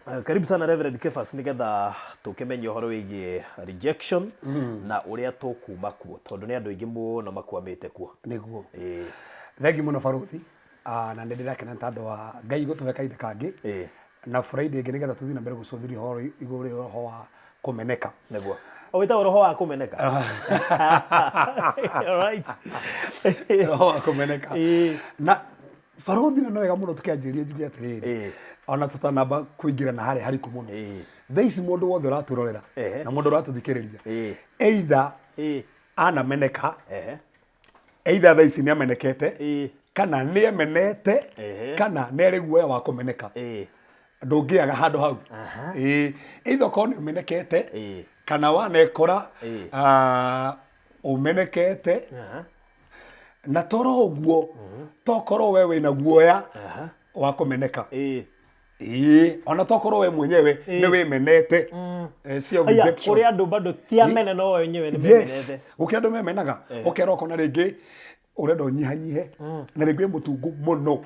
Karibu sana Reverend Kefas nigetha tũkĩmenye ũhoro wĩgiĩ rejection na ũrĩa tũkuma kuo tondũ nĩ andũ aingĩ mũno makwamĩte kuo. Nĩguo. Ĩĩ. Thengiũ mũno barũthi, na nĩ ndĩrakena nĩ tondũ wa Ngai gũtũhe kahinda kangĩ na Friday ĩngĩ nĩgetha tũthiĩ na mbere gũcũthĩrĩria ũhoro igũrũ rĩa ũhoro wa kũmeneka. Nĩguo. O wĩtagwo roho wa kũmeneka. All right. Roho wa kũmeneka. Ĩĩ. Na barũthi na no wega mũno tũkĩanjĩrĩria njuge atĩrĩrĩ, ona tũtanamba kũingĩra na harĩa hariku mũno. Thaa ici mũndũ wothe ũratwĩrorera na mũndũ ũratũthikĩrĩria, either anameneka, either thaa ici nĩ amenekete, kana nĩ emenete, kana nĩ arĩ guoya wa kũmeneka. Ndũngĩaga handũ hau. Ĩĩ, either ũkorwo nĩ ũmenekete, kana wanekora ũmenekete, na toro ũguo tokorwo we wĩna guoya wa kũmeneka. Ĩĩ, ona tokorwo we mwenyewe nĩ wĩmenete. Self Aya, rejection. kũrĩ andũ bado ti amene no wenyewe nĩ Yes, memenete. gũkĩra andũ memenaga, ũkera ũkona rĩngĩ ũrenda ũnyihanyihe na rĩngĩ wĩ mũtungu mũno.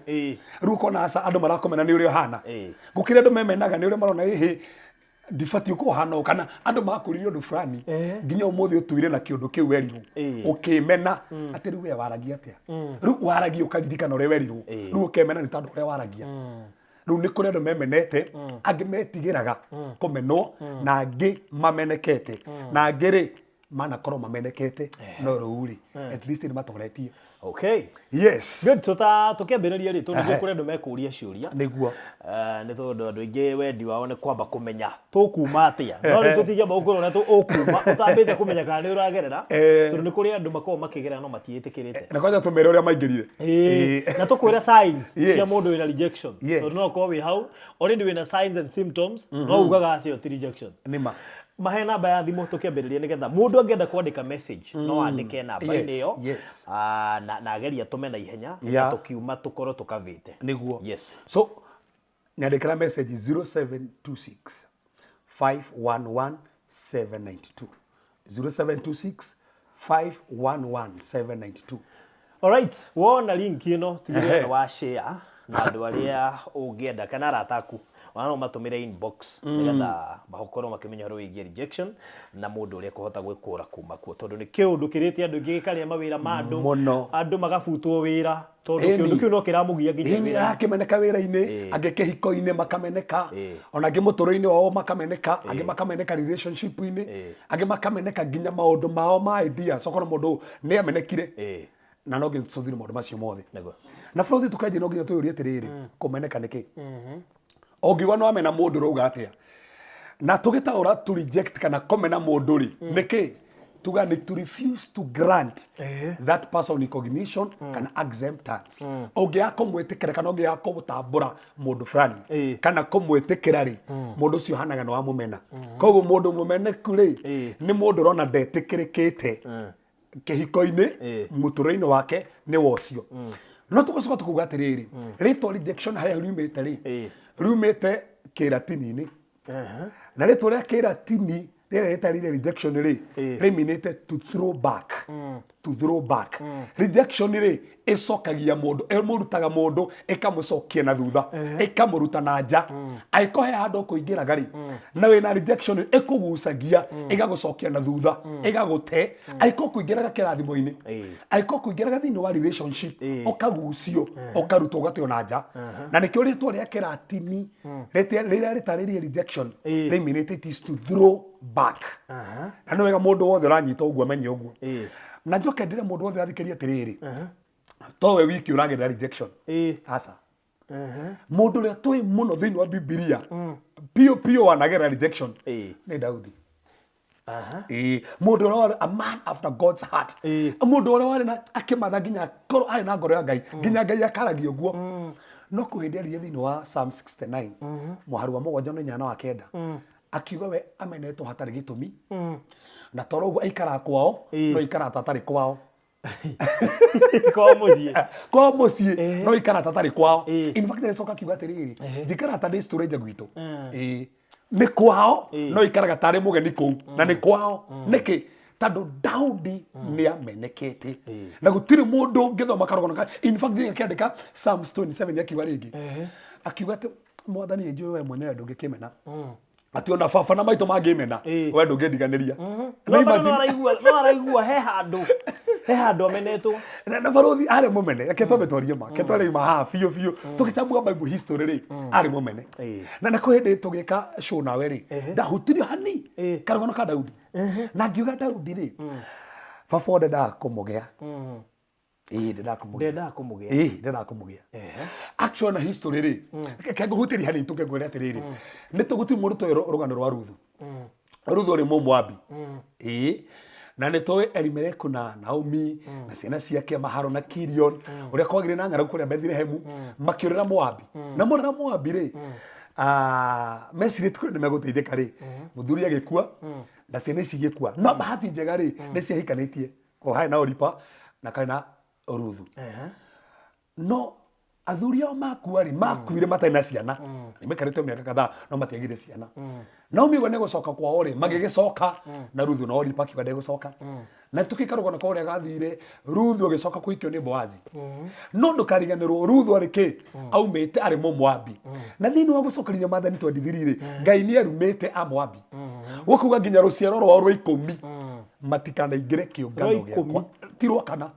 Rĩu ũkona aca andũ marakũmena nĩ ũrĩa ũhana. Gũkĩrĩ andũ memenaga nĩ ũrĩa marona ĩhĩ ndibatiĩ gũkorwo hana ũũ, kana andũ makũririe ũndũ fulani nginya ũmũthĩ ũtũire na kĩũndũ kĩu werirwo, ũkĩmena atĩ rĩu we waragia atĩa, rĩu waragia ũkaririkana ũrĩa werirwo, rĩu ũkemena nĩ tondũ ũrĩa waragia. Rĩu nĩ kũrĩ andũ memenete, angĩ metigĩraga kũmenwo, na angĩ mamenekete, na angĩ rĩ manakorwo mamenekete no rĩu rĩ at least nĩ matoretie. Okay. Yes. Good, so ta tũkĩambĩrĩria rĩ, tondũ nĩ kũrĩ andũ mekũria ciũria. Nĩguo. Nĩ tondũ andũ aingĩ wendi wao nĩ kwamba kũmenya tũkuma atĩa. No rĩu tũtingĩamba gũkwĩra ũrĩa ũkuma ũtambĩte kũmenya kana nĩ ũragerera. Tondũ nĩ kũrĩ andũ makoragwo makĩgerera no matiĩtĩkĩrĩte. Na kwanja tũmere ũrĩa maingĩrire. Na tũkwĩre signs cia mũndũ wĩna rejection. Tondũ no ũkorwo wĩ hau already wĩna signs and symptoms no ugaga acio ti rejection. Nĩ ma. Mahe namba ya thimũ tũkĩambĩrĩria nĩgetha mũndũ angĩenda kwandĩka message no andĩke namba-inĩ ĩyo. Na agerie atũme na ihenya nĩgetha tũkiuma tũkorwo tũkavĩte. Nĩguo. Yes. So nyandĩkĩra message 0726 511 792. 0726 511 792. Alright, wona link ĩno tigĩrĩra nĩ wa share na andũ arĩa ũngĩenda kana arata aku, ona no ũmatũmĩre inbox nĩgetha makorwo makĩmenya ũhoro wĩgiĩ rejection na mũndũ ũrĩa ekũhota gwĩkũra kuma kuo, tondũ nĩ kĩũndũ kĩrĩte andũ aingĩ gĩkarĩa mawĩra ma andũ, Mũno. andũ magabutwo wĩra tondũ kĩũndũ kĩu no kĩramũgia nginya Ĩni, wĩra-inĩ. arakĩmeneka wĩra-inĩ, angĩ kĩhiko-inĩ makameneka, ona angĩ mũtũrĩre-inĩ wao makameneka, angĩ makameneka relationship-inĩ, angĩ makameneka nginya maũndũ mao ma ideas, okorwo mũndũ nĩ amenekire, na no nginya tũcũthĩrĩrie maũndũ macio mothe. Na bũrũri tũkanjia no nginya twĩyũrie atĩrĩrĩ, kũmeneka nĩ kĩ? Ũngiuga nĩ wamena mũndũ ũrauga atĩa? Na tũgĩtaũra to reject kana kũmena mũndũ rĩ, nĩ kĩ? Tuga nĩ to refuse to grant that person recognition kana acceptance. Ũngĩaga kũmwĩtĩkĩra kana ũngĩaga kũmũtambũra mũndũ fulani kana kũmwĩtĩkĩra rĩ, mũndũ ũcio ũhanaga nĩ wamũmena. Koguo mũndũ mũmeneku rĩ, nĩ mũndũ ũrona ndetĩkĩrĩkĩte kĩhiko-inĩ, mũtũrĩre-inĩ wake nĩ wa ũcio. No tũgacoka tũkauga atĩrĩrĩ, rĩtwa rejection harĩa riumĩte rĩ, riumĩte kĩratini-inĩ. Na rĩtwa rĩa kĩratini rĩrĩa rĩtarĩire rejection rĩ, rĩminĩte to throw back. To throw back. Rejection rĩ, ĩcokagia mũndũ, ĩmũrutaga mũndũ, ĩkamũcokia na thutha, ĩkamũruta na nja. Angĩkorwo he handũ ũkũingĩraga rĩ, na wĩna rejection rĩ, ĩkũgucagia, ĩgagũcokia na thutha, ĩgagũte. Angĩkorwo ũkũingĩraga kĩrathimo-inĩ, angĩkorwo ũkũingĩraga thĩinĩ wa relationship, ũkagucio, ũkarutwo ũgateo na nja. Na nĩkĩo rĩtwa rĩa kĩratini rĩrĩa rĩtarĩrie rejection rĩminĩte it is to throw back. Na nĩ wega mũndũ wothe ũranyita ũguo amenye ũguo. Na njoke ndĩre mũndũ wothe ũrathikĩrĩria atĩrĩrĩ, to we wiki ũragerera rejection. Aca. Mũndũ ũrĩa tũĩ mũno thĩinĩ wa Bibilia piũ piũ wanagerera rejection nĩ Daudi. Mũndũ ũrĩa warĩ a man after God's heart. Mũndũ ũrĩa warĩ na akĩmatha nginya korwo arĩ na ngoro ya Ngai, nginya Ngai akaragia ũguo. No kwĩ hĩndĩ aririe thĩinĩ wa Psalm 69 mũhari wa 7 na 8 na wa 9, akiuga we amenetwo hatarĩ gĩtũmi, na toro ũguo aikaraga kwao, no aikaraga ta atarĩ kwao. Kwao mũciĩ. Kwao mũciĩ, no aikaraga ta atarĩ kwao. In fact agĩcoka akiuga atĩrĩrĩ, njikaraga ta ndĩ stranger gwitũ. Nĩ kwao, no aikaraga tarĩ mũgeni kũu, na nĩ kwao. Nĩkĩ? Tondũ Daudi nĩ amenekete. Na gũtirĩ mũndũ ũngĩthoma karũgano ka, in fact nginya akĩandĩka Psalms 27 akiuga rĩngĩ. Akiuga atĩ Mwathani, njũĩ we mwenyewe ndũngĩkĩmena, atĩ ona baba na maitũ mangĩmena, we ndũngĩndiganĩria. Na No bado no araigua, no araigua he handũ amenetwo. Na barũthi arĩ mũmene. Reke twambe twarie ma, reke twarie ma haha biũ biũ. Tũgĩchambua Bible history rĩ, arĩ mũmene. Na kwĩ hĩndĩ tũgĩka show nawe rĩ, ndahutirio hani karũgano ka Daudi, na ngiuga Daudi rĩ, baba o ndendaga kũmũgĩa. Ĩĩ, ndendaga kũmũgĩa. Ndendaga kũmũgĩa. Ĩĩ, ndendaga kũmũgĩa. Actually, na history rĩ, reke ngũhutĩrie hanini tũke ngwĩre atĩrĩrĩ, nĩ tũgũtirĩ mũndũ tũĩ rũgano rwa Ruthu. Ruthu ũrĩ Mũmoabi. Ĩĩ, na nĩ tũĩ Elimeleku na Naomi na ciana ciake Maharo na Kilion, ũrĩa kwagĩire na ng'aragu kũrĩa Bethilehemu, makĩũrĩra Moabi. Na morĩra Moabi rĩ, mecirĩtie kũrĩa nĩ megũteithĩka rĩ, mũthuri agĩkua na ciana ici igĩkua. No bahati njega rĩ, nĩ ciahikanĩtie. Ko harĩ na Oripa na karĩ na Ruthu. No athuri ao makua rĩ, makuire matarĩ na ciana. Nĩ maikarĩte mĩaka kadhaa no matiagire ciana. Naomi auga nĩ gũcoka kwao rĩ, magĩgĩcoka na Ruthu, no Oripa akiuga ndegũcoka. Na tũkĩka rũgano ka ũrĩa gathire, Ruthu agĩcoka kũhikio nĩ Boazi. No ndũkariganĩrwo Ruthu arĩ kĩ? Aumĩte arĩ Mũmoabi. Na thĩinĩ wa gũcokeria Maathani 23 rĩ, Ngai nĩ arumĩte Amoabi. Gũkuga nginya rũciaro rwao rwa 10 matikanaingĩre kĩũngano Rwa 10. Gĩakwa. Ti rwa kana.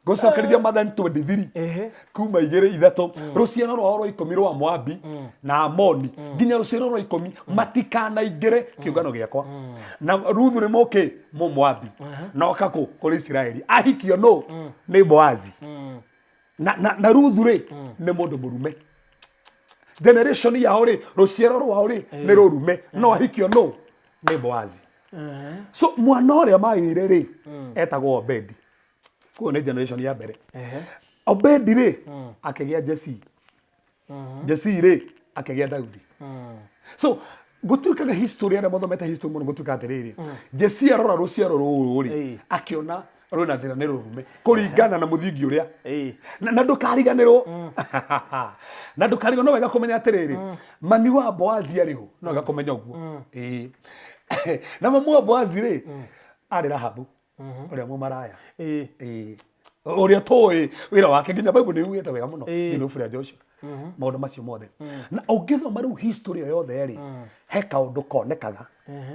Gũcokereria Maathani 23 kuma 2, 3, rũciaro rwao rwa 10 rwa Moabi na Amoni, nginya rũciaro rwa 10 matikanaingĩre kĩũngano gĩakwa. Na Ruthu nĩ mũkĩ Mũmoabi, na oka kũ kũrĩ Isiraeli ahikio nũ? Nĩ Boazi. Na Ruthu rĩ, nĩ mũndũ mũrume. Generation yao rĩ, rũciaro rwao rĩ, nĩ rũrume, no ahikio nũ? Nĩ Boazi. So mwana ũrĩa magĩire rĩ, etagwo Obedi. Kuo nĩ generation ya mbere. Obedi rĩ, akĩgĩa Jesi. Jesi rĩ, akĩgĩa Daudi. So gũtuĩkaga history, arĩa mathomete history mũno, gũtuĩka atĩrĩrĩ, Jesi arora rũciaro rũrũ rĩ, akĩona rwĩna thĩna, nĩ rũrume kũringana na mũthingi ũrĩa. Na ndũkariganĩrwo, no wega kũmenya atĩrĩrĩ, mami wa Boazi arĩ ho. No wega kũmenya ũguo. Ĩĩ. Na mami wa Boazi rĩ, arĩ Rahabu ũrĩa mũmaraya. Ĩĩ. Ũrĩa tũĩ wĩra wake, nginya Bible nĩ yugĩte wega mũno thĩinĩ wa ibuku rĩa Joshua maũndũ macio mothe. Na ũngĩthoma rĩu history ĩyo yothe rĩ, he kaũndũ konekaga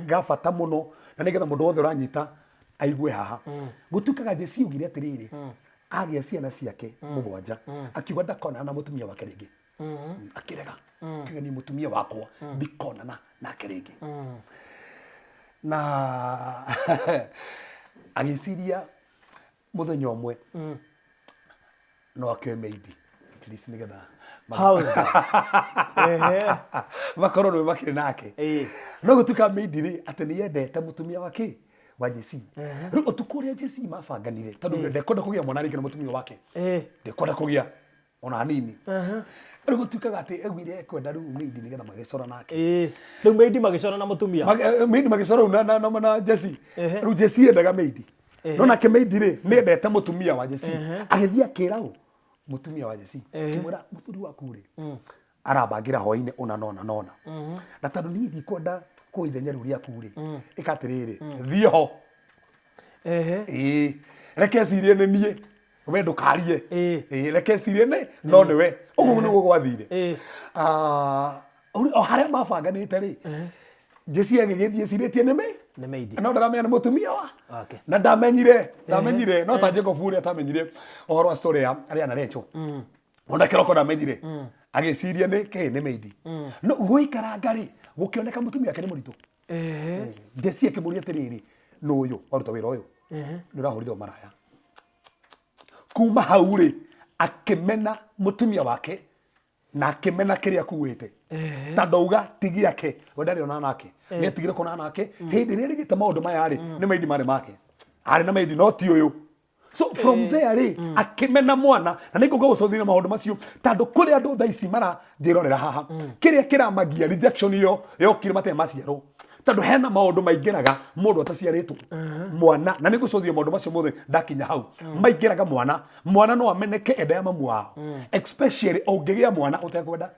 ga bata mũno, na nĩgetha mũndũ wothe ũranyita aigue haha. Gũtuĩkaga Jesi augire atĩrĩrĩ, agĩa ciana ciake 7, akiuga ndakonana na mũtumia wake rĩngĩ. Akĩrega, akiuga niĩ mũtumia wakwa ndikonana nake rĩngĩ. Na agĩciria mũthenya ũmwe no akĩoe maid at least nĩgetha How's that? Makorwo nĩwe makĩrĩ nake. No gũtuĩka maid rĩ, atĩ nĩ yendete mũtumia wake wa Jesi. Rĩu ũtukũ ũrĩa Jesi mabanganire, tondũ ndekwenda kũgĩa mwana rĩngĩ na mũtumia wake, ndekwenda kũgĩa ona hanini. Rĩu gũtuĩkaga atĩ augire ekwenda rĩu maid nĩgetha magĩcora nake. Rĩu maid magĩcora na mũtumia. Maid magĩcora rĩu na Jesi. Rĩu Jesi endaga maid, no nake maid rĩ, nĩ endete mũtumia wa Jesi. Agĩthiĩ akĩra ũ mũtumia wa Jesi, akĩmwĩra, mũthuri waku rĩ, arambangĩra hwainĩ ũna nona nona, na tondũ niĩ ndikwenda kuoya ithenya rĩu rĩaku rĩ, ĩka atĩrĩrĩ, thiĩ ho. Ĩĩ, reke cirie nĩ niĩ, we ndũkarie. Ĩĩ, reke cirie nĩ no nĩwe. Ũguo nĩguo gwathire. Ah, o harĩa mabanganĩte rĩ, Jesi agĩgĩthiĩ cirĩtie nĩ Nĩ maid. No ndaramenya nĩ mũtumia wa Wake. Na ndamenyire no ta Jacob ũrĩa atamenyire ũhoro wa story ya arĩa na Rachel, ona kĩroko ndamenyire, agĩciria nĩ kĩ nĩ maid. No gũikaranga rĩ, gũkĩoneka mũtumia wake nĩ mũritũ. Jesi akĩmũria atĩrĩrĩ, nũ ũyũ waruta wĩra ũyũ? Nĩ ũrahũrire ũmaraya. Kuma hau rĩ, akĩmena mũtumia wake na akĩmena kĩrĩa akuĩte, ta ndauga ti gĩake, we ndarĩ ona nake, nĩ atigire kuonana nake. Hĩndĩ ĩrĩa erĩgĩte maũndũ maya rĩ, nĩ maid marĩ make, arĩ na maid no ti ũyũ. So from there rĩ, akĩmena mwana. Na nĩ ngũka gũcũthĩrĩria maũndũ macio, tondũ kũrĩ andũ thaa ici maranjĩrorera haha, kĩrĩa kĩramagia, rejection ĩyo yokire matarĩ maciarwo, tondũ hena maũndũ maingĩraga mũndũ ataciarĩtwo mwana. Na nĩ ngũcũthĩrĩria maũndũ macio mothe ndakinya hau. Maingĩraga mwana, mwana no ameneke enda ya mamu wao, especially ũngĩgĩa mwana ũtekwenda.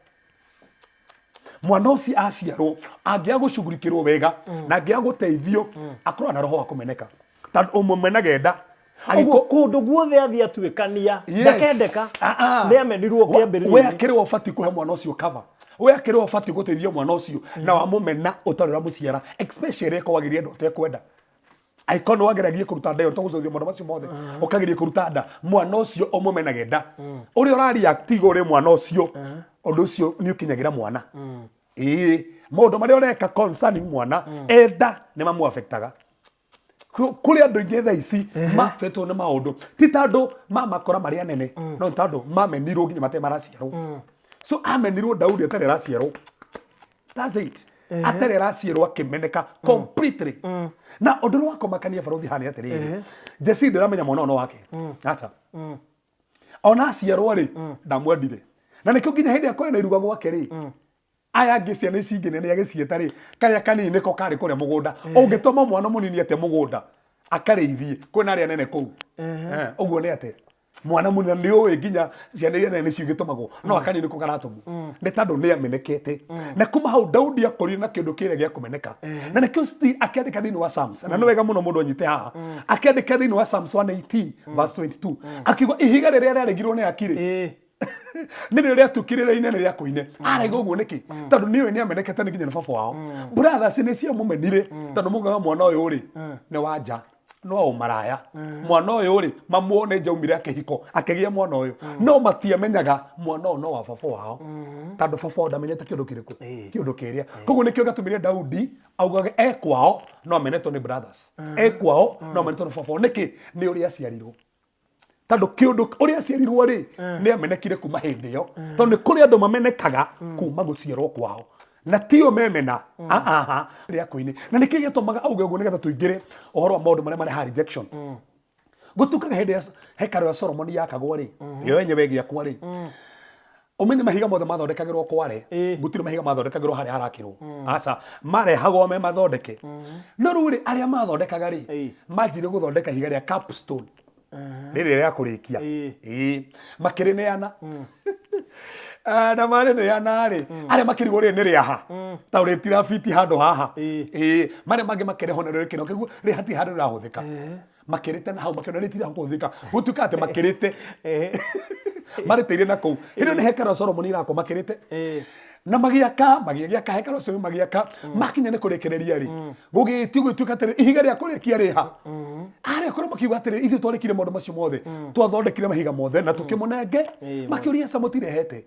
Mwana ũcio aciarwo, angĩaga gũcugurikĩrwo wega na angĩaga gũteithio, akoragwo na roho wa kũmeneka, tondũ ũmũmenaga enda. Ũguo kũndũ guothe athiĩ atuĩkania Yes. ndakendeka. Ah, ah. Nĩ amenirwo We kĩambĩrĩria-inĩ. akĩrĩ we ũbatiĩ kũhe mwana ũcio cover, we akĩrĩ we ũbatiĩ gũteithia mwana ũcio na wamũmena ũtarĩ ũramũciara, especially ĩkorwo wagirie nda ũtekwenda. Angĩkorwo nĩ wageragie kũruta nda ĩyo tũgũcokia maũndũ macio mothe, ũkageria kũruta nda mwana ũcio ũmũmenage nda ũrĩa ũrareact igũrũ rĩ mwana ũcio, ũndũ ũcio nĩ ũkinyagĩra mwana. Ĩĩ, maũndũ marĩa ũreka concerning mwana enda nĩ mamũ affectaga. Kũrĩ andũ aingĩ thaa ici mabetwo nĩ maũndũ ti tondũ mamakora marĩ anene, no nĩ tondũ mamenirwo nginya matarĩ maraciarwo. So amenirwo Daudi atarĩ araciarwo. That's it. Atarĩ araciarwo akĩmeneka completely. Na ũndũ ũrĩa wa kũmakania barũthi haha nĩ atĩrĩrĩ, Jesse ndĩramenya mwana ũyũ no wake aca. Ona aciarwo rĩ, ndamwendire, na nĩkĩo nginya hĩndĩ ĩrĩa kwarĩ na iruga gwake rĩ, aya angĩ ciana ici ingĩ nĩ agĩciĩta rĩ, karĩa kanini nĩko karĩ kũrĩa mũgũnda. Ũngĩtũma mwana mũnini atĩa mũgũnda akarĩithie kwĩna arĩa anene kũu? Ũguo nĩ atĩa mwana mũnini nĩ ũĩ nginya ciana iria nene nĩcio igĩtũmagwo, no akanini nĩko karatũmwo nĩ tondũ nĩ amenekete. Na kuma hau Daudi akũrire na kĩndũ kĩrĩa gĩa kũmeneka, na nĩkĩo still akĩandĩka thĩinĩ wa Psalms, na nĩ wega mũno mũndũ anyite haha, akĩandĩka thĩinĩ wa Psalms 118 verse 22 akiuga ihiga rĩrĩa rĩaregirwo nĩ akirĩ nĩ rĩo rĩatuĩkire rĩa inene rĩa kũine. Araiga ũguo nĩkĩ? Tondũ nĩũĩ nĩ amenekete nĩ nginya nĩ baba wao. Brothers nĩ ciamũmenire tondũ maugaga mwana ũyũ rĩ nĩ wa nja, no ũmaraya mwana ũyũ rĩ, mamuone njaumire akĩhiko akĩgĩa mwana ũyũ, no matiamenyaga mwana ũyũ no wa baba wao, tondũ baba wao ndamenyete kĩũndũ kĩrĩkũ, kĩũndũ kĩrĩa. Koguo nĩkĩo gĩatũmire Daudi augage e kwao no amenetwo nĩ brothers, e kwao no amenetwo nĩ baba wao. Nĩkĩ? Nĩ ũrĩa aciarirwo, tondũ kĩũndũ ũrĩa aciarirwo rĩ, nĩ amenekire kuma hĩndĩ ĩyo, tondũ nĩ kũrĩ andũ mamenekaga kuma gũciarwo kwao na tio memena aha rĩa kũinĩ. Na nĩkĩ gĩatũmaga auge ũguo? Nĩgetha tũingĩre ũhoro wa maũndũ marĩa marehaga rejection. Gũtuĩkaga hĩndĩ ya hekarũ ya Solomoni yakagwo rĩ, yo yenyewe ĩgĩakwo rĩ, ũmenye mahiga mothe mathondekagĩrwo kware. Gũtirĩ mahiga mathondekagĩrwo harĩa harakĩrwo, aca, marehagwo me mathondeke. No rĩu rĩ, arĩa mathondekaga rĩ, manjire gũthondeka ihiga rĩa capstone, rĩrĩ rĩa kũrĩkia. Ĩĩ, makĩrĩneana. Ah, na marĩneana rĩ, arĩa makĩrigwo rĩrĩ nĩ rĩaha ta ũrĩtira fiti handũ haha. Ĩĩ, marĩa mangĩ makĩrehwo narĩo rĩkĩrehwo kĩguo rĩ hatirĩ handũ rĩrahũthĩka, makĩrĩte na hau makĩona rĩtira kũhũthĩka, gũtuĩka atĩ makĩrĩte marĩtĩire na kũu. Hĩndĩ ĩyo nĩ hekarũ ya Solomoni irakwo, makĩrĩte na magĩaka, magĩgĩaka hekarũ ũcio, magĩaka makinya nĩ kũrĩkĩrĩria rĩ, gũgĩtio gũgĩtuĩka atĩrĩ, ihiga rĩa kũrĩkia rĩha? Arĩa kũrĩa makiuga atĩrĩ, ithuĩ twarĩkire maũndũ macio mothe, twathondekire mahiga mothe na tũkĩmũnenge. Makĩũria, aca, mũtirehete.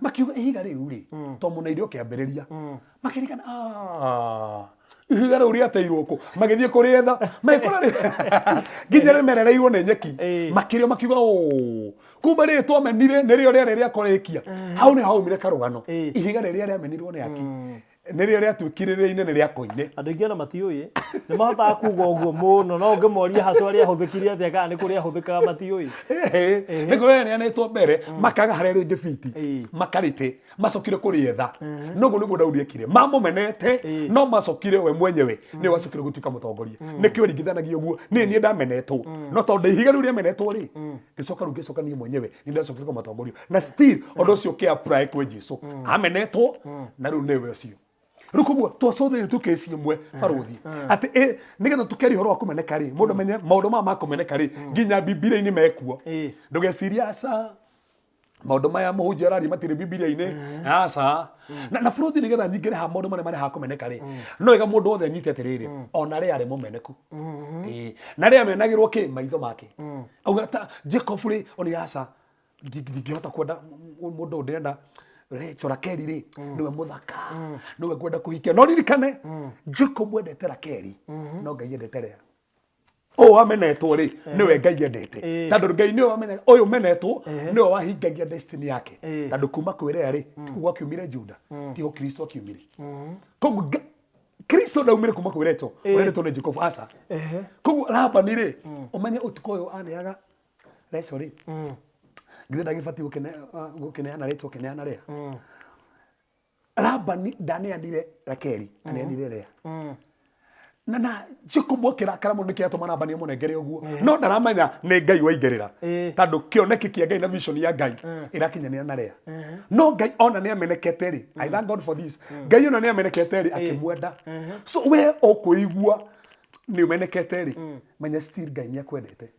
Makiuga ihiga rĩu rĩ, twamũneire o kĩambĩrĩria. Makĩririkana, "Ah, ihiga rĩu rĩateirwo kũ?" Magĩthiĩ kũrĩetha, magĩkora rĩ nginya rĩmerereirwo nĩ nyeki. Makĩrĩo makiuga, "Oh, kumbe rĩrĩ twamenire nĩrĩo rĩarĩ rĩa kũrĩkia." Hau nĩ haumire karũgano, ihiga rĩrĩa rĩamenirwo nĩ aki nĩrĩo rĩatuĩkire rĩa inene rĩa koine. Andũ aingĩ ona matiũĩ, nĩ mahotaga kuga ũguo mũno, no ũngĩmoria hacwa rĩahũthĩkire atĩa kana nĩ kũrĩ rĩahũthĩkaga, matiũĩ. Nĩ kũrĩa rĩneanĩtwo mbere, makaga harĩa rĩngĩ fiti, makarĩte, macokire kũrĩetha. Noguo nĩguo Daudi ekire, mamũmenete, no macokire we mwenyewe nĩwe wacokire gũtuĩka mũtongoria. Nĩkĩo ringithanagia ũguo, niĩ niĩ ndamenetwo, no tondũ ihiga rĩu rĩamenetwo rĩ, ngĩcoka rĩu ngĩcoka niĩ mwenyewe nĩ ndacokire kũmatongoria. Na still ũndũ ũcio ũkĩ apply kwĩ Jesu, amenetwo na rĩu nĩwe ũcio rĩu. Koguo twacũthĩrĩria tu kesi ĩmwe barũthi atĩ nĩgetha tũkĩaria ũhoro wa kũmeneka rĩ, mũndũ amenye maũndũ maya ma kũmeneka rĩ, nginya Bibilia-inĩ mekuo. Ndũgecirie aca, maũndũ maya mũhunjia araria matirĩ Bibilia-inĩ, aca. Na bũrũthi, nĩgetha nyingĩre haha maũndũ marĩa marehaga kũmeneka rĩ, no wega mũndũ wothe anyite atĩrĩrĩ, ona rĩa arĩ mũmeneku. Na rĩa amenagĩrwo kĩ maitho make, auga ta Jacob rĩ, onire aca, ndingĩhota kwenda mũndũ ũyũ, ndĩrenda Rachel, Rakeli rĩ, nĩwe mũthaka, nĩwe ngwenda kũhikia. No ririkane Jacob endete Rakeli, no Ngai endete Lea. Ũyũ amenetwo rĩ, nĩwe Ngai endete, tondũ Ngai nĩwe wamenyaga ũyũ ũmenetwo nĩwe wahingagia destiny yake, tondũ kuma kwĩ Lea rĩ, tikuo gwakiumire Juda, tiho Kristo akiumire. Koguo Kristo ndaumire kuma kwĩ Rachel ũrendetwo nĩ Jacob, aca. Koguo Labani rĩ, ũmenye ũtukũ ũyũ aneaga Rachel rĩ, githĩ ndagĩbatiĩ gũkĩneana Rachel, kĩneana Lea? Labani ndaneanire Rakeli, aneanire Lea. Na Jacob akĩrakara mũno, nĩkĩ atũma Labani amũnengere ũguo? No ndaramenya nĩ Ngai waingĩrĩra, tondũ kĩoneki kĩa Ngai na vision ya Ngai ĩrakinyanĩra na Lea. No Ngai ona nĩ amenekete rĩ, I thank God for this, Ngai ona nĩ amenekete rĩ, akĩmwenda. So we ũkũigua nĩ ũmenekete rĩ, menya still Ngai nĩ akwendete.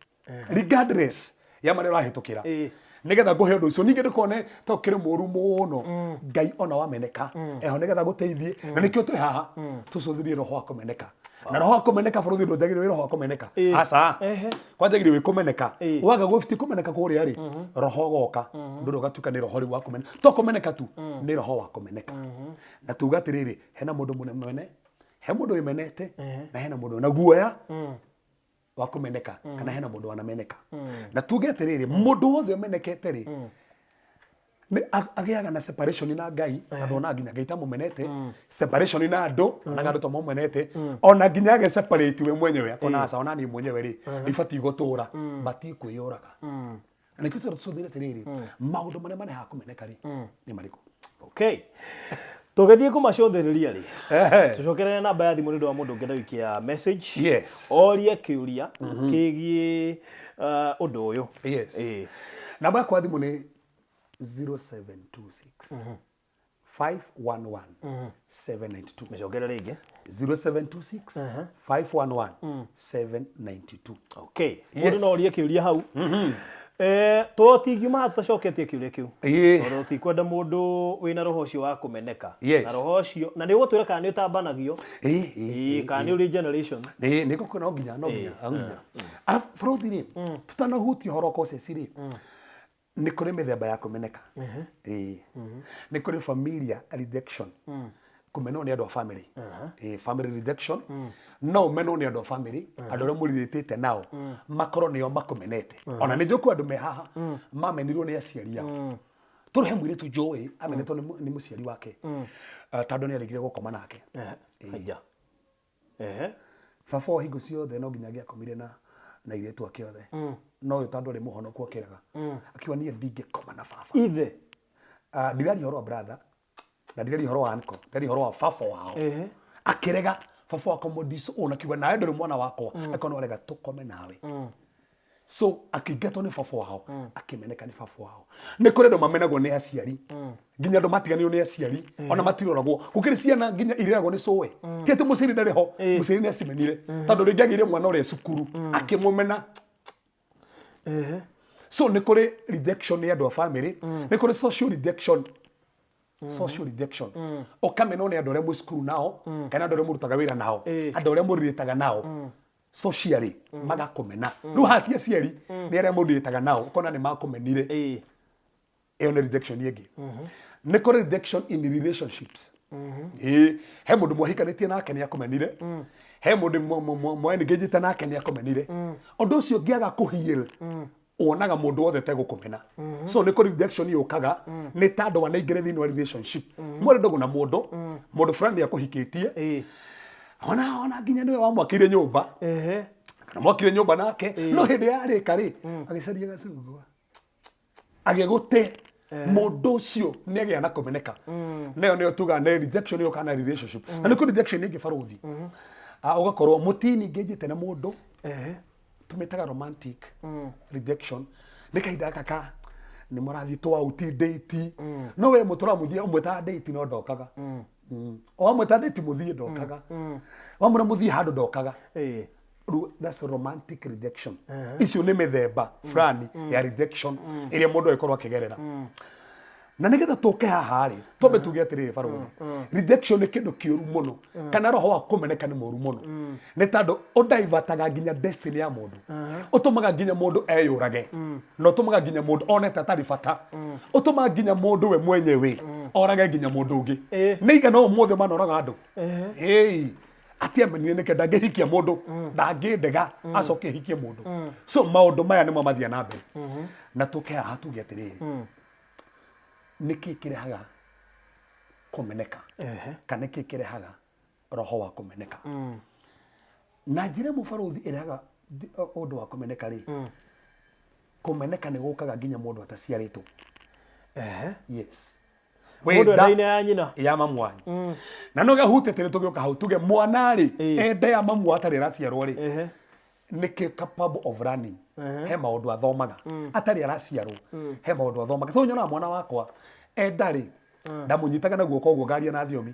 Regardless ya marĩa ũrahĩtũkĩra. Nĩgetha ngũhe ũndũ ũcio ningĩ ndũkone ta ũkĩrĩ mũru mũno. Ngai ona wameneka eho nĩgetha gũteithie, na nĩkĩo twĩ haha tũcũthĩrie roho wa kũmeneka. Na roho wa kũmeneka bũrũri ndũnjagĩrĩire wĩ roho wa kũmeneka, aca, kwanjagĩrĩire wĩ kũmeneka. Waga gũbiti kũmeneka kũrĩa rĩ, roho ũgoka, ũndũ ũrĩa ũgatuĩka nĩ roho rĩu wa kũmeneka, to kũmeneka tu, nĩ roho wa kũmeneka. Na tuga atĩrĩrĩ, hena mũndũ mũmene, he mũndũ wĩmenete, na hena mũndũ wĩna guoya wa kũmeneka, kana hena mũndũ wanameneka. Na tuge atĩrĩrĩ, mũndũ wothe ũmenekete rĩ, nĩ agĩaga na separation na Ngai, tondũ ona nginya Ngai tamũmenete, separation na andũ, onaga andũ tamũmenete, ona nginya age separate we mwenyewe, akona aca, ona niĩ mwenyewe rĩ, ndibatiĩ gũtũra, batiĩ kwĩyũraga. Na nĩkĩo tũrĩa tũcũthĩre atĩrĩrĩ, maũndũ marĩa marehaga kũmeneka rĩ, nĩ marĩkũ? Okay, tũgĩthiĩ kũmacũthĩrĩria rĩ, tũcokerere namba ya thimũ nĩ ũndũ wa mũndũ ũngĩenda gũikia message, orie kĩũria kĩgiĩ ũndũ ũyũ. Namba yakwa ya thimũ nĩ 0726 511 792. Mĩcokere rĩngĩ. 0726 511 792. Okay, mũndũ no orie kĩũria hau. Tũtingiuma haha tũtacoketie kĩũria kĩu, tondũ tikwenda mũndũ wĩna roho ũcio wa kũmeneka. Na roho ũcio na nĩ ũgũtwĩra kana nĩ ũtambanagio, kana nĩ ũrĩ generation. Ĩĩ, nĩ ngũkwĩra, no nginya, no nginya, no nginya. Arabu bũrũthi rĩ, tutanahutia ũhoro wa causes rĩ, nĩ kũrĩ mĩthemba ya kũmeneka. Ĩĩ, nĩ kũrĩ familia rejection, kũmenwo nĩ andũ a family. Ĩĩ, family rejection, no ũmenwo nĩ andũ a family, andũ arĩa mũrirĩtĩte nao makorwo nĩo makũmenete. Ona nĩ njũĩ kwĩ andũ me haha mamenirwo nĩ aciari ao. Tondũ he mũirĩtu njũĩ amenetwo nĩ mũciari wake, tondũ nĩ aregire gũkoma nake. Aja. Ehe. Baba wa hingo ciothe no nginya angĩakomire na airĩtu ake othe, no ũyũ tondũ arĩ mũhonoku akĩraga, akiuga niĩ ndingĩkoma na baba. Ithe? Ah, ndiraria ũhoro wa brother, na ndiraria ũhoro wa uncle, ndiraria ũhoro wa baba wao. Akĩrega baba wakwa mũdiso ũũ, na akiuga nawe ndũrĩ mwana wakwa, akorwo nĩ warega tũkome nawe. So akĩingatwo nĩ baba wao, akĩmeneka nĩ baba wao. Nĩ kũrĩ andũ mamenagwo nĩ aciari, nginya andũ matiganĩirwo nĩ aciari, ona matiroragwo. Gũkĩrĩ ciana nginya ireragwo nĩ cũwe, ti atĩ mũciari ndarĩ ho, mũciari nĩ acimenire, tondũ rĩngĩ agĩire mwana ũrĩa cukuru akĩmũmena. So nĩ kũrĩ rejection nĩ andũ a family, nĩ kũrĩ social rejection. Social rejection, ũkamenwo nĩ andũ arĩa mwĩ cukuru nao, kana andũ arĩa mũrutaga wĩra nao, andũ arĩa mũrirĩtaga nao socially, magakũmena. Rĩu haha ti aciari, nĩ arĩa mũrirĩtaga nao, ũkona nĩ makũmenire. Ĩyo nĩ rejection ĩngĩ. Nĩ kũrĩ rejection in relationships. Ĩĩ, he mũndũ mwahikanĩtie nake nĩ akũmenire, he mũndũ mwa-engagĩte nake nĩ akũmenire. Ũndũ ũcio ũngĩaga kũheal, wonaga mũndũ wothe tegũkũmena. So nĩ kũrĩ rejection yũkaga nĩ ta andũ wanaingĩra thĩinĩ wa relationship, mwarĩ ndũgũ na mũndũ, mũndũ fulani akũhikĩtie, ona nginya nĩwe wamwakĩire nyũmba, kana mwakire nyũmba nake, no hĩndĩ yarĩka rĩ, agĩcaria gacungwa agĩgũte. Mũndũ ũcio nĩ agĩa na kũmeneka. Nayo nĩyo tugaga nĩ rejection yũkaga na relationship. Na nĩ kũrĩ rejection ĩngĩ barũthi. Ah, ũgakorwo mũtini ngĩnjĩte na mũndũ, tũmĩtaga romantic rejection. Nĩ kahinda gaka ka nĩ mũrathiĩ twa out date, no we mũtũra mũthiĩ ũmwĩtaga date no ndokaga. Wamwĩta date mũthiĩ ndokaga, wamwĩra mũthiĩ handũ ndokaga. Rĩu that's romantic rejection. Icio nĩ mĩthemba fulani ya rejection ĩrĩa mũndũ angĩkorwo akĩgerera. Na nĩgetha tũke haha rĩ, twambe tuge atĩrĩrĩ barũthi, rejection nĩ kĩndũ kĩũru mũno, kana roho wa kũmeneka nĩ mũru mũno, nĩ tondũ ũdaivataga nginya destiny ya mũndũ, ũtũmaga nginya mũndũ eyũrage, na ũtũmaga nginya mũndũ one ta atarĩ bata, ũtũmaga nginya mũndũ we mwenyewe orage nginya mũndũ ũngĩ. Nĩ igana ũmũthĩ manoraga andũ. Ĩĩ, atĩ amenire nĩke ndangĩhikia mũndũ, ndangĩndega acoke ahikie mũndũ. So maũndũ maya nĩmo mathiaga na mbere. Na tũke haha tuge atĩrĩrĩ, nĩkĩ kĩrehaga kũmeneka, kana nĩkĩ kĩrehaga roho wa kũmeneka? Na njĩra ĩmwe barũthi ĩrehaga ũndũ wa kũmeneka rĩ, kũmeneka nĩ gũkaga nginya mũndũ ataciarĩtwo. Yes. Mũndũ enda-inĩ ya nyina. Ya mamu wanyu. Na no gahutĩte nĩ tũgĩũka hau tuge mwana rĩ, enda ya mamu atarĩ araciarwo rĩ, nĩ capable of learning. He maũndũ athomaga atarĩ araciarwo, he maũndũ athomaga. Tondũ nyonaga mwana wakwa enda rĩ, ndamũnyitaga na guoko ũguo ngaria na thiomi,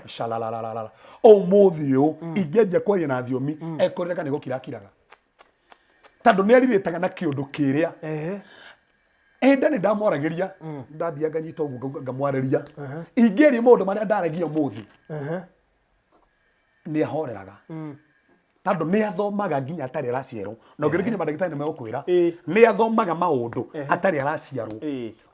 shalalalalala. Ũmũthĩ ũyũ ingĩanjia kwaria na thiomi, ekũrĩraga nĩ gũkira akiraga. Tondũ nĩ arirĩtaga na kĩũndũ kĩrĩa. Enda nĩ ndamwaragĩria, ndathiaga nganyita ũguo ngauga ngamwarĩria. Ingĩaria maũndũ marĩa ndaragia ũmũthĩ, nĩ ahoreraga. Tondũ nĩ athomaga nginya atarĩ araciarwo. Na ũngĩrĩ nginya mandagĩtarĩ nĩ megũkwĩra, nĩ athomaga maũndũ atarĩ araciarwo.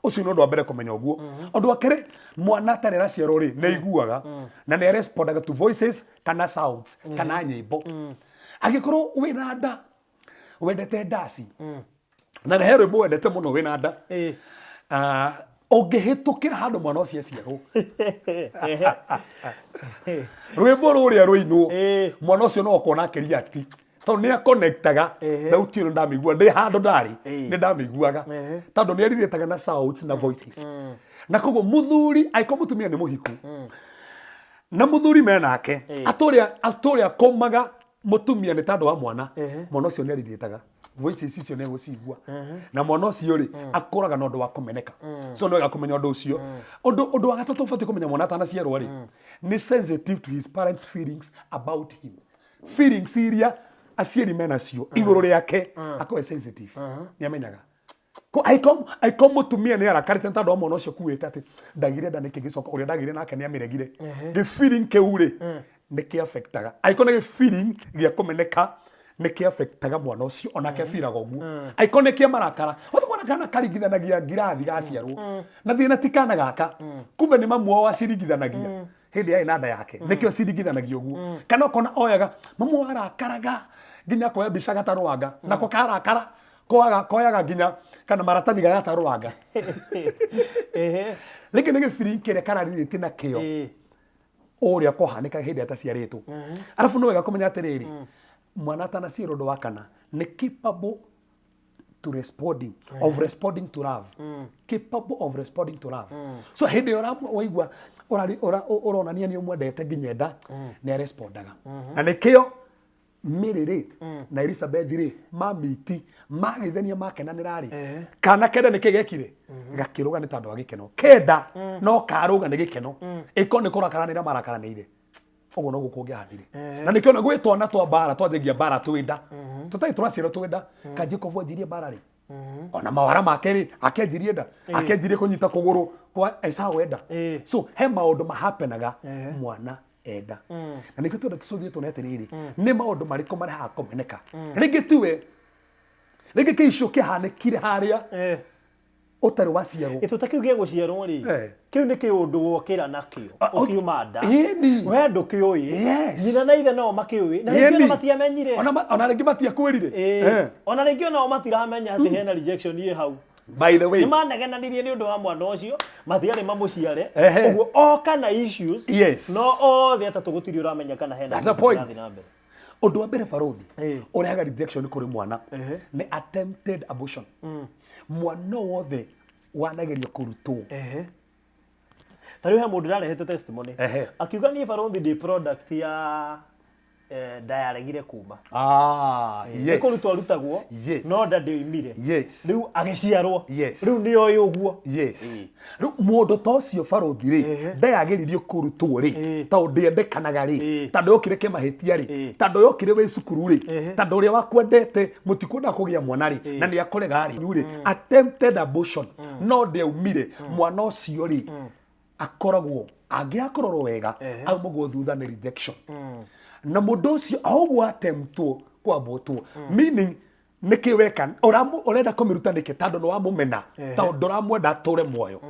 Ũcio nĩ ũndũ wa mbere kũmenya ũguo. Ũndũ wa kerĩ, mwana atarĩ araciarwo rĩ, nĩ aiguaga na nĩ arespondaga to voices kana sounds kana nyĩmbo. Angĩkorwo wĩna nda, wendete ndaci, na nĩ he rwĩmbo wendete mũno wĩna nda, ah, ũngĩhĩtũkĩra handũ mwana ũcio aciarwo, rwĩmbo rũrĩa rũinwo, mwana ũcio no ũkona akĩriati tondũ nĩ akonektaga. Thauti ĩno ndamĩigua ndĩ handũ ndarĩ, nĩ ndamĩiguaga, tondũ nĩ arirĩtaga na sounds na voices. Na koguo mũthuri angĩkorwo mũtumia nĩ mũhiku na mũthuri menake, atũrĩa akũmaga mũtumia nĩ tondũ wa mwana, mwana ũcio nĩ arirĩtaga voices icio, nĩ egũcigua, na mwana ũcio rĩ, akũraga na ũndũ wa kũmeneka. So nĩ wega kũmenya ũndũ ũcio. Ũndũ wa gatatũ ũbatiĩ kũmenya mwana atanaciarwo rĩ, nĩ sensitive to his parents' feelings about him. Feelings iria aciari menacio igũrũ rĩake, akorwo sensitive, nĩ amenyaga. Angĩkorwo mũtumia nĩ arakarĩte nĩ tondũ wa mwana ũcio kuĩte atĩ ndagire nda nĩkĩ gĩcoka ũrĩa ndagire nake nĩ amĩregire, gĩ feeling kĩu rĩ, nĩ kĩ affectaga. Angĩkorwo nĩ gĩ feeling gĩa kũmeneka, nĩ kĩ affectaga mwana ũcio, onake feelaga ũguo. Angĩkorwo nĩ kĩa marakara, watu mwana kana karingithanagia ngirathi gaciarwo na thĩna ti kana gaka, kumbe nĩ mamu wao aciringithanagia hĩndĩ yarĩ na nda yake, nĩkĩo ciringithanagia ũguo. Kana ũkona oyaga mamu wao arakaraga nginya akoya mbica gatarũanga, nako karakara koyaga koyaga nginya kana maratathi gagatarũranga. Rĩngĩ nĩ gĩbiri kĩrĩa kararirĩtie nakĩo ũrĩa kũhanĩkaga hĩndĩ ĩrĩa ataciarĩtwo. Arabu nĩ wega kũmenya atĩrĩrĩ, mwana atanaciarwo, ũndũ wa kana, nĩ capable to responding of responding to love, capable of responding to love. So hĩndĩ ĩyo waigua ũronania nĩ ũmwendete nginya enda, nĩ arespondaga. Na nĩkĩo Mary rĩ na Elizabeth rĩ mamiti mageithania makenanĩra rĩ, kana kenda nĩkĩ gekire gakĩrũga nĩ tondũ wa gĩkeno. Kenda no karũga nĩ gĩkeno, ĩko nĩ kũrakaranĩra marakaranĩire, ũguo noguo kũngĩahanire. Na nĩkĩo na gwĩ twana twa mbara twanjagia mbara twĩnda, tũtarĩ tũraciarwo twĩnda. Ka Jacob anjirie mbara rĩ, ona mawara make rĩ, akĩanjirie nda, akĩanjirie kũnyita kũgũrũ kwa Esau enda. So he maũndũ mahapenaga mwana enda, na nĩkĩo twenda tũcũthie tuone atĩrĩrĩ, nĩ maũndũ marĩkũ marehaga kũmeneka. Rĩngĩ tiwe, rĩngĩ kĩicio kĩhanĩkire harĩa ũtarĩ waciarwo. Ĩtũ ta kĩu gĩa gũciarwo rĩ, kĩu nĩ kĩũndũ wokĩra nakĩo ũkiuma nda. We ndũkĩũĩ. Nyina na ithe nao makĩũĩ, na rĩngĩ ona matiamenyire. Ona rĩngĩ matiakwĩrire. Ona rĩngĩ onao matiramenya atĩ hena rejection ĩ hau. By the way, nĩ manegenanirie nĩ ũndũ wa mwana ũcio, matiarĩ mamũciare. Ũguo oka na issues. No othe atatũ gũtirĩ ũramenya kana hena That's the kĩndũ point. kĩrathiĩ na mbere. Ũndũ wa mbere, barothi, ũrehaga rejection kũrĩ mwana nĩ attempted abortion. Mwana wothe wanageria kũrutwo. Ta rĩu he mũndũ ũrarehete testimony, akiuga niĩ barothi ndĩ product ya nda yaregire kuma. Nĩ kũrutwo arutagwo, no nda ndĩoimire. Rĩu agĩciarwo. Rĩu nĩ oĩ ũguo. Yes, rĩu mũndũ ta ũcio, barothi rĩ, ndayagĩririo kũrutwo rĩ, tondũ ndĩendekanaga rĩ, tondũ yokire kĩmahĩtia rĩ, tondũ yokire wĩ cukuru rĩ, tondũ ũrĩa wakwendete mũtikwenda kũgĩa mwana rĩ, na nĩ akũrega rĩ, rĩ attempted abortion no ndĩaumire, mwana ũcio rĩ, akoragwo angĩakũrorwo wega, aumagwo thutha nĩ rejection. Na mũndũ ũcio o ũguo attemptwo kwambũtwo, meaning nĩkĩ weka ũrenda kũmĩruta nĩkĩ? Tondũ nĩ wamũmena, tondũ ndũramwenda atũre muoyo.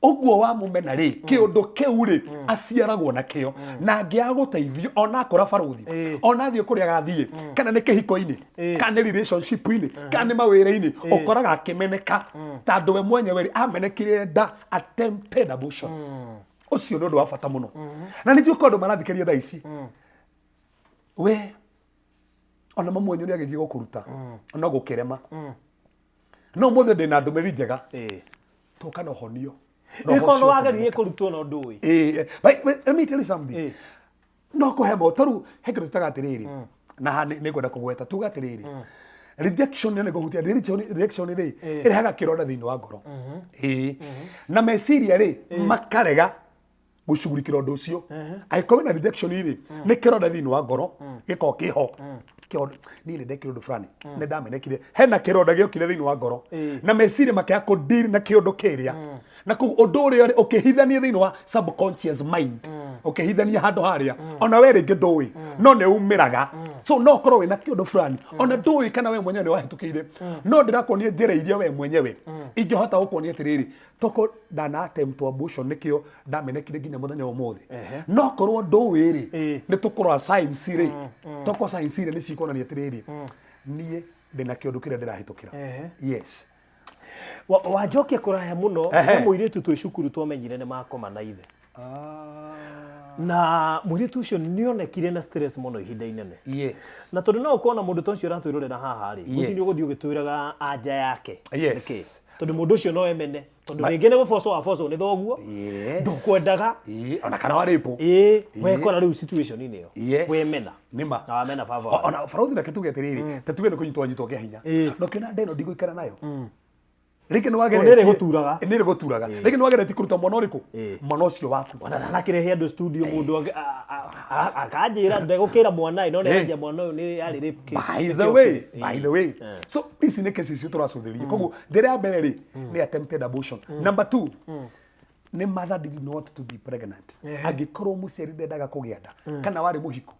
Ũguo wamũmena rĩ, kĩũndũ kĩu rĩ, aciaragwo nakĩo, na angĩaga gũteithio, ona akũra, barothi, ona athiĩ kũrĩa agathiĩ, kana nĩ kĩhiko-inĩ, kana nĩ relationship-inĩ, kana nĩ mawĩra-inĩ, ũkoraga akĩmeneka, tondũ we mwenyewe rĩ, amenekire nda attempted abortion. Ũcio nĩ ũndũ wa bata mũno, na nĩ njũĩ andũ marathikĩrĩria thaa ici, we ona mamu wanyu nĩ agĩthiĩ gũkũruta no gũkĩrema. No ũmũthĩ ndĩ na ndũmĩrĩri njega, tũka na ũhonio. Roho ĩkorwo nĩ ũcio wageririe kũrutwo no ndũĩ. But let me tell you something. No kũhe mo tarĩu he kĩndũ tũtaga atĩrĩrĩ, na haha nĩ ngwenda kũgweta tuga atĩrĩrĩ, rejection nĩ ngũhutia rejection rĩ, ĩrehaga kĩronda thĩinĩ wa ngoro. Na meciria rĩ, makarega gũcugurikĩra ũndũ ũcio. Angĩkorwo wĩna rejection rĩ, nĩ kĩronda thĩinĩ wa ngoro gĩkoragwo kĩho. Kĩronda niĩ nĩ ndekire ũndũ fulani, nĩ ndamenekire, hena kĩronda gĩokire thĩinĩ wa ngoro na meciria makĩaga kũ deal na kĩũndũ kĩrĩa, na koguo ũndũ ũrĩa rĩ, ũkĩhithania thĩinĩ wa subconscious mind, ũkĩhithania handũ harĩa ona we rĩngĩ ndũĩ, no nĩ umĩraga. So no ũkorwo wĩna kĩũndũ fulani ona ndũĩ kana we mwenyewe nĩ wahĩtũkĩire, no ndĩrakuonia njĩra iria we mwenyewe ingĩhota gũkuonia atĩrĩrĩ, toko ndana attempt abortion nĩkĩo ndamenekire nginya mũthenya wa ũmũthĩ. No korwo ndũĩ rĩ, nĩ tũkũrora signs rĩ, toko signs rĩ nĩ cikuonania atĩrĩrĩ, niĩ ndĩna kĩũndũ kĩrĩa ndĩrahĩtũkĩra. Yes. Wanjokia kũraya mũno. He mũirĩtu twĩ cukuru twamenyire nĩ makoma na ithe, na mũirĩtu ũcio nĩ onekire na stress mũno ihinda inene. Na tondũ no ũkorwo na mũndũ ta ũcio ũratwĩrorera haha rĩ, ngwĩciria ũgũthiĩ ũgĩtwĩraga anja yake. Nĩkĩ? Tondũ mũndũ ũcio no emene, tondũ rĩngĩ nĩ gũbocwo wabocwo nĩ thoguo, ndũkwendaga. Ĩĩ, ona kana warĩpwo. Ĩĩ, wekora rĩu situation-inĩ ĩyo, wemena. Nĩma. Na wamena baba wanyu. Ona barũthi, reke tuge atĩrĩrĩ, ta tuge nĩ kũnyitwo wanyitwo kĩa hinya, na ũkĩona nda ĩno ndigũikara nayo rĩngĩ nĩ wageretie. Nĩ ĩrĩgũturaga. Nĩ ĩrĩgũturaga. Rĩngĩ nĩ wageretie kũruta mwana ũrĩkũ, mwana ũcio waku. Ona ndanakĩrehe andũ studio, mũndũ akanjĩra ndegũkĩra mwana ĩ, no nĩ anjia mwana ũyũ nĩ yarĩ rape case. By the way, by the way, so ici nĩ cases icio tũracũthĩrĩria. Koguo njĩra ya mbere rĩ, nĩ attempted abortion. Number two nĩ mother did not to be pregnant. Angĩkorwo mũciari ndendaga kũgĩa nda kana warĩ mũhiku,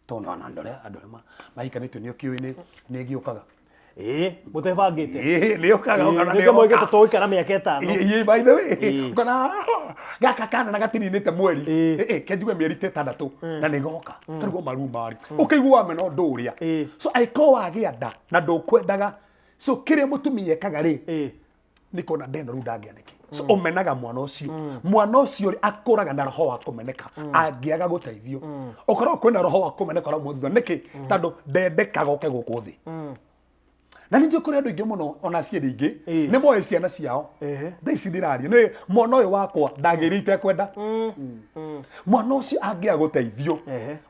tondũ ona andũ arĩa mahikanĩtio nĩ ũkĩũĩ nĩ ĩgĩũkaga. Ĩĩ, mũtebangĩte. Ĩĩ, nĩ yũkaga, ũkona nĩ Nĩkĩo moigĩte yoka. tũgũikara mĩaka 5. Ĩĩ, by the way, ũkona gaka kana na gatininĩte mweri. Ĩĩ, kenjigue mĩeri ta 6 na nĩ goka karigwo maruma rĩ, ũkaigua wamena ũndũ ũrĩa. So angĩkorwo wagĩa nda na ndũkwendaga, so kĩrĩa mũtumia ekaga rĩ, nĩ kuona ndeno rĩu ndangĩa nĩkĩ. So ũmenaga mwana ũcio. Mwana ũcio rĩ, akũraga na roho wa kũmeneka angĩaga gũteithio. Ũkoragwo kwĩna roho wa kũmeneka ũrauma thutha nĩkĩ? Tondũ ndendekaga oke gũkũ thĩ. Na ningĩ kũrĩ andũ aingĩ mũno, ona aciari aingĩ nĩ moĩ ciana ciao. Thaa ici ndĩraria nĩ mwana ũyũ wakwa ndagĩrĩire itekwenda. Mwana ũcio angĩaga gũteithio,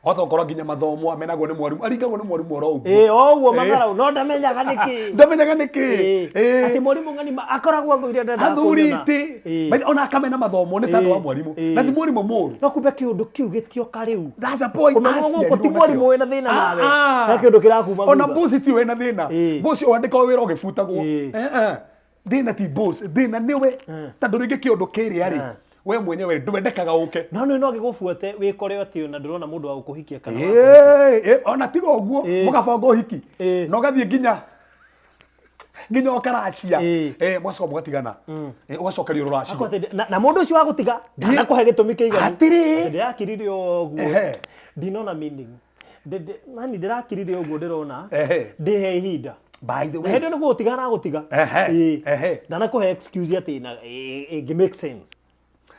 wahota gũkorwo nginya mathomo amenagwo nĩ mwarimũ, aringagwo nĩ mwarimũ oro ũguo. Ĩĩ, o ũguo matharau, no ndamenyaga nĩkĩ. Ndamenyaga nĩkĩ. Atĩ mwarimũ ng'ani akoragwo athũire, ndendaga kũnyona. Athurĩte. Ona akamena mathomo nĩ tondũ wa mwarimũ, na ti mwarimũ mũru. No kumbe kĩũndũ kĩu gĩtioka rĩu. That's a point. Kũmenwo gũkũ ti Aciarirwo mwarimũ nakĩo. wĩna thĩna nawe. Ah, ah. No kĩũndũ kĩrakuma Ona thutha. boss ti wĩna thĩna. Boss wandĩkwo wĩra ũgĩbutagwo. Eh, eh. Thĩna ti boss, thĩna nĩwe, tondũ rĩngĩ kĩũndũ kĩrĩa rĩ, we mwenyewe ndwendekaga ũke. No nĩ no gĩgũbuate wĩkore atĩ ona ndũrona mũndũ wa gũkũhikia kana wa kũhikia. Ĩĩ, ona tiga ũguo, mũgabanga ũhiki na ũgathiĩ nginya ũkaracia. Mũgacoka mũgatigana. Ũgacokerio rũracio. Akwa atĩ na mũndũ ũcio wa gũtiga ndanakũhe gĩtũmi kĩiganu. Hatirĩ. Atĩ ndĩrakirire ũguo, ndinona meaning. Nani ndĩrakirire ũguo, ndĩrona ndĩhe ihinda. By the Na way, hĩndĩ ĩyo nĩ gũgũtiga aragũtiga. Ndanakũhe excuse atĩ na ĩngĩ make sense.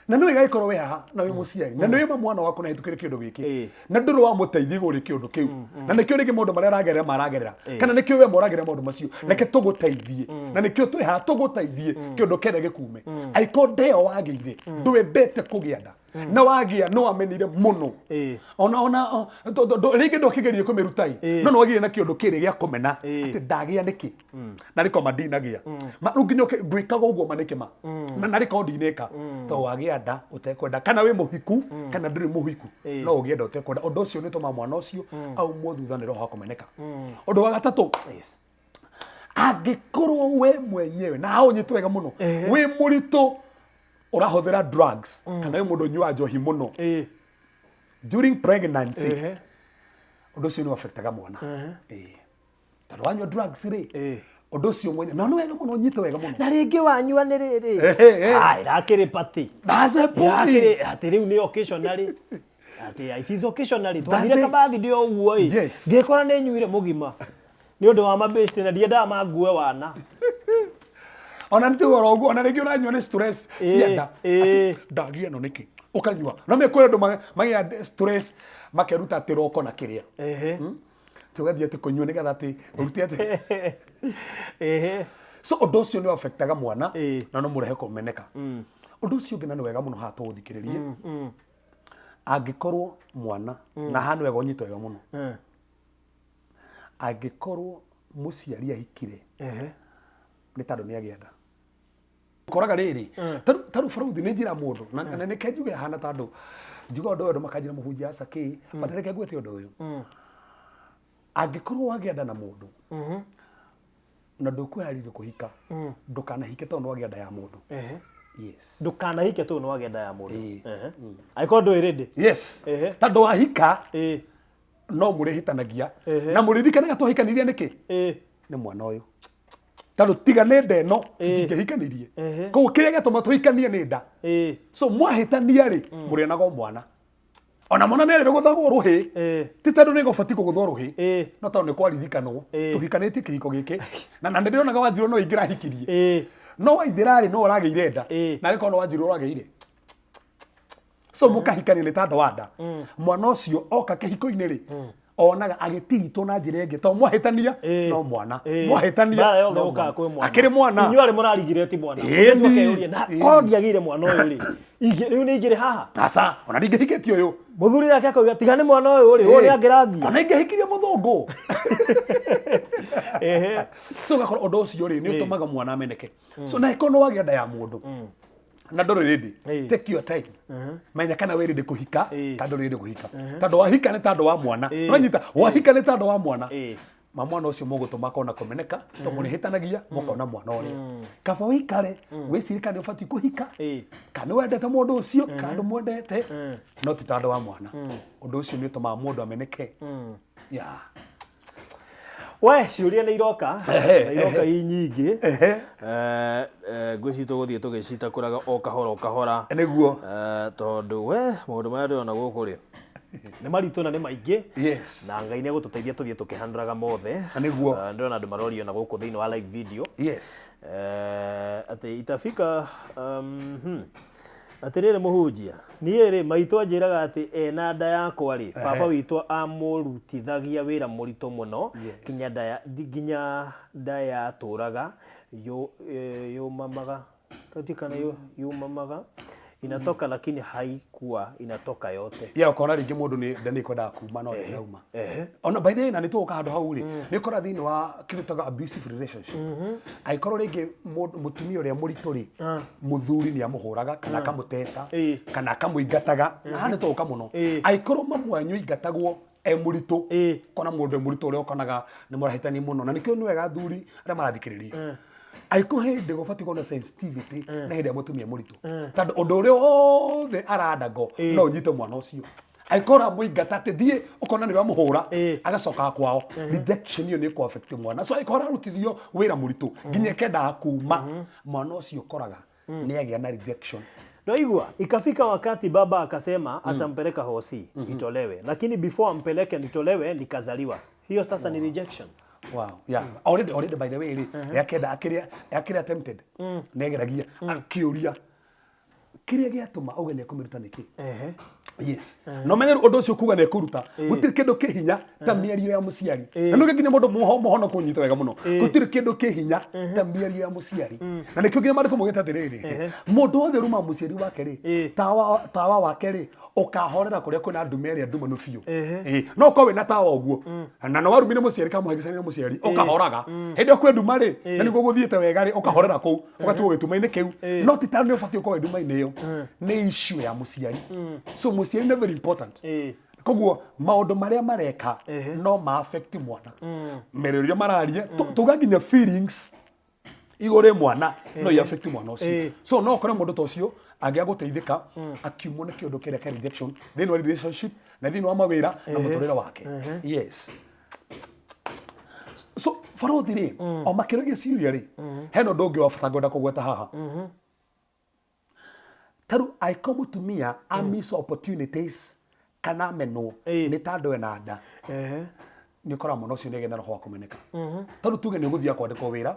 Na nĩ wega gĩkorwo wĩ haha na wĩ mũciari na nĩ wĩma mwana waku na hĩtũkĩre kĩũndũ gĩkĩ, na ndũrĩ wamũteithia igũrũ rĩa kĩũndũ kĩu, na nĩkĩo rĩngĩ maũndũ marĩa aragerera maragerera, kana nĩkĩo we moragerera maũndũ macio. Reke tũgũteithie, na nĩkĩo twĩ haha tũgũteithie kĩũndũ kĩrĩa gĩkume. Angĩkorwo ndeo wagĩire, ndwendete kũgĩa nda, na wagĩa nĩ wamenire mũno, ona rĩngĩ ndwakĩgerie kũmĩruta ĩ, no nĩ wagĩire na kĩũndũ kĩrĩ gĩa kũmena atĩ ndagĩa nĩkĩ, na rĩko ma ndinagĩa ma rĩu nginya ngwĩkaga ũguo ma nĩkĩ ma na rĩko ndinĩka. To wagĩa nda ũtekwenda, kana wĩ mũhiku kana ndũrĩ mũhiku, no ũgĩe nda ũtekwenda, ũndũ ũcio nĩ ũtũmaga mwana ũcio aumwo thutha nĩ roho wa kũmeneka. Ũndũ wa gatatũ, angĩkorwo we mwenyewe, na hau ũnyite wega mũno, wĩ mũritũ ũrahũthĩra drugs kana wĩ mũndũ ũnyuaga njohi mũno during pregnancy, ũndũ ũcio nĩ affectaga mwana. Tondũ wanyua drugs rĩ, ũndũ ũcio mwenye na nĩ wega mũno ũnyite wega mũno. Na rĩngĩ wanyua nĩ rĩrĩ, Ah, ĩrakĩrĩ party. That's a point. Ĩrakĩrĩ atĩ rĩu nĩ occasionally, atĩ it is occasionally. That's Twathire it. kabathi ndĩ o ũguo ĩ, ngĩkora nĩ nyuire mũgima nĩ ũndũ wa mabĩcĩ na ndiendaga mangue wana. Ona nĩ oro ũguo, ona rĩngĩ ũranyua nĩ stress cia nda. Atĩ ndagĩa ĩno nĩkĩ ũkanyua, no mĩ kwĩ andũ magĩa stress makeruta atĩ roko na kĩrĩa. Atĩ ũgathiĩ atĩ kũnyua nĩgetha atĩ ũrute atĩ. So ũndũ ũcio nĩ affectaga mwana na no mũrehe kũmeneka. Ũndũ ũcio ũngĩ, na nĩ wega mũno haha tũũthikĩrĩrie, angĩkorwo mwana, na haha nĩ wega ũnyite wega mũno, angĩkorwo mũciari ahikire nĩ tondũ nĩ agĩa nda, koraga rĩrĩ, tarĩu barũthi nĩ njĩra mũndũ na nĩke njuge hana tondũ njuga ũndũ ũyũ andũ makanjĩra mũhunjia aca kĩ, but reke ngwĩte ũndũ ũyũ. Angĩkorwo wagĩa nda na mũndũ na ndũkwĩharĩria kũhika, ndũkanahike tondũ nĩwagĩa nda ya mũndũ. Yes. Ndũkanahike tondũ nĩwagĩa nda ya mũndũ. Ĩĩ. Angĩkorwo ndũĩ ready. Yes. Tondũ wahika no mũrĩhĩtanagia na mũririkanaga twahikanirie nĩkĩ? Nĩ mwana ũyũ. Tondũ tiga nĩ nda ĩno tũtingĩhikanirie. Koguo kĩrĩa gĩatũma tũhikanie nĩ nda. So mwahĩtania rĩ, mũrĩonaga o mwana. Ona mwana nĩ arĩgũthagwo rũhĩ. Ti tondũ nĩ gũbatiĩ kũgũthwo rũhĩ. No tondũ nĩ kwaririkanwo tũhikanĩtie kĩhiko gĩkĩ. Na nĩ ndĩronaga Wanjirũ no ingĩrahikirie. No Waithĩra rĩ, no ũragĩire nda. Na arĩ korwo no Wanjirũ ũragĩire. So mũkahikania nĩ tondũ wa nda. Mwana ũcio oka kĩhiko-inĩ rĩ, onaga agĩtigitwo na njĩra ĩngĩ tondũ mwahĩtania no mwana. Mwahĩtania Mbara yothe no ũkaga mwana. kwĩ mwana. Akĩrĩ mwana. Inyuĩ arĩ mũrarigireti mwana. Ĩni. Mũndũ akeyũria, na korwo ndiagĩire mwana ũyũ rĩ, rĩu nĩ ingĩrĩ haha. Aca, ona ndingĩhikĩtie ũyũ. Mũthuri nake akauga tiga nĩ mwana ũyũ rĩ, ũyũ nĩ angĩrangia. Ona ingĩhikirie mũthũngũ. So ũgakora ũndũ ũcio rĩ, nĩ ũtũmaga mwana ameneke. So na ĩkorwo nĩ wagĩa nda ya mũndũ na ndũrĩ ready, take your time. Menya kana wĩ ready kũhika kana ndũrĩ ready kũhika. Tondũ wahika nĩ tondũ wa mwana. Nĩwanyita? Wahika nĩ tondũ wa mwana. Ma mwana ũcio mũgũtũma akona kũmeneka, tondũ mũrĩhĩtanagia mũkona mwana ũrĩa. Kaba ũikare wĩcirie kana nĩ ũbatiĩ kũhika, kana nĩ wendete mũndũ ũcio, kana ndũmwendete, no ti tondũ wa mwana. Ũndũ ũcio nĩ ũtũmaga mũndũ ameneke. Yeah. We, ciũria nĩ iroka, na iroka i nyingĩ. Ngwĩciria tũgũthiĩ tũgĩcitakũraga o kahora o kahora. Nĩguo. Tondũ we, maũndũ marĩa ndĩrona gũkũ rĩ, nĩ maritũ na nĩ maingĩ. Na Ngai nĩ egũtũteithia tũthiĩ tũkĩhandũraga mothe. Nĩguo. Ndĩrona andũ marorio na gũkũ thĩinĩ wa live video. Atĩ itafika, Atĩrĩrĩ mũhunjia, niĩ-rĩ, maitũ anjĩraga atĩ e na nda yakwa-rĩ, baba witũ amũrutithagia wĩra mũritũ mũno nginya nda nginya nda yatũraga yũmamaga, kana yũmamaga, inatoka lakini haikuwa inatoka yote. Yeah, ũkona rĩngĩ mũndũ nĩ nda nĩ ĩkwendaga kuma no ndĩrauma. Ona by the way, na nĩ tũgũka handũ hau rĩ, nĩ ũkora thĩinĩ wa kĩndũ tũtaga abusive relationship. Angĩkorwo rĩngĩ mũtumia ũrĩa mũritũ rĩ, mũthuri nĩ amũhũraga kana akamũteca kana akamũingataga, na haha nĩ tũgũka mũno. Angĩkorwo mamu wanyu aingatagwo e mũritũ, kona mũndũ e mũritũ ũrĩa ũkonaga nĩ mũrahĩtania mũno, na nĩkĩo nĩ wega athuri arĩa marathikĩrĩria, angĩkorwo he hĩndĩ gũbatiĩ gũkorwo na sensitivity na hĩndĩ ya mũtumia mũritũ, tondũ ũndũ ũrĩa wothe arandago no ũnyite mwana ũcio. Angĩkorwo ũramũingata atĩ thiĩ ũkona nĩ ũramũhũra, agacokaga kwao, rejection ĩyo nĩ ĩkũ affect mwana. So angĩkorwo ararutithio wĩra mũritũ nginya ĩkendaga kuma, mwana ũcio ũkoraga nĩ agĩa na rejection. Naigua, ikafika wakati baba akasema atampeleka hosi itolewe, lakini before ampeleke nitolewe nikazaliwa. Hiyo sasa ni rejection. Wow. Yeah. Already, already by the way rĩ, yakenda akĩrĩa akĩrĩa tempted. Nĩageragia akĩũria kĩrĩa gĩatũma auge nĩ ekũmĩruta nĩkĩ. Yes. No menye ũndũ ũcio kuga nĩ ekũruta. Gũtirĩ kĩndũ kĩ hinya ta mĩario ya mũciari. Na nĩkĩo nginya mũndũ mũhono kũnyita wega mũno. Gũtirĩ kĩndũ kĩ hinya ta mĩario ya mũciari. Na nĩkĩo nginya maandĩko maugĩte atĩrĩrĩ, mũndũ wothe ũrumaga mũciari wake rĩ, tawa wake rĩ, ũkahorera kũrĩa kwĩna nduma ĩrĩa ndumanu biũ. No ũkorwo wĩna tawa ũguo, na no warumire mũciari kana mũhĩngĩcanire mũciari, ũkahoraga. Hĩndĩ ĩyo kwĩ nduma rĩ, na nĩguo gũthiĩte wega rĩ, ũkahorera kũu, ũgatigwo gĩtuma-inĩ kĩu. No ti tondũ nĩ ũbatiĩ gũkorwo wĩ nduma-inĩ ĩyo. Nĩ issue ya mũciari. So mũciari nĩ very important. Koguo maũndũ marĩa mareka no ma affect mwana. Mĩario ĩrĩa mararia, tuga nginya feelings igũrũ rĩ mwana no i affect mwana ũcio. So no ũkore mũndũ ta ũcio angĩaga gũteithĩka akiumwo nĩ kĩũndũ kĩrĩa kĩa rejection thĩinĩ wa relationship na thĩinĩ wa mawĩra na mũtũrĩre wake. Yes. So barothi rĩ, o makĩroria ciũria rĩ, hena ũndũ ũngĩ wa bata ngwenda kũgweta haha. Ta rĩu angĩkorwo mũtumia a miss opportunities kana amenwo nĩ ta andũ ena nda, nĩ ũkoraga mwana ũcio nĩ agĩa na roho wa kũmeneka. Tondũ tuge nĩ ũgũthiaga kwandĩkwo wĩra,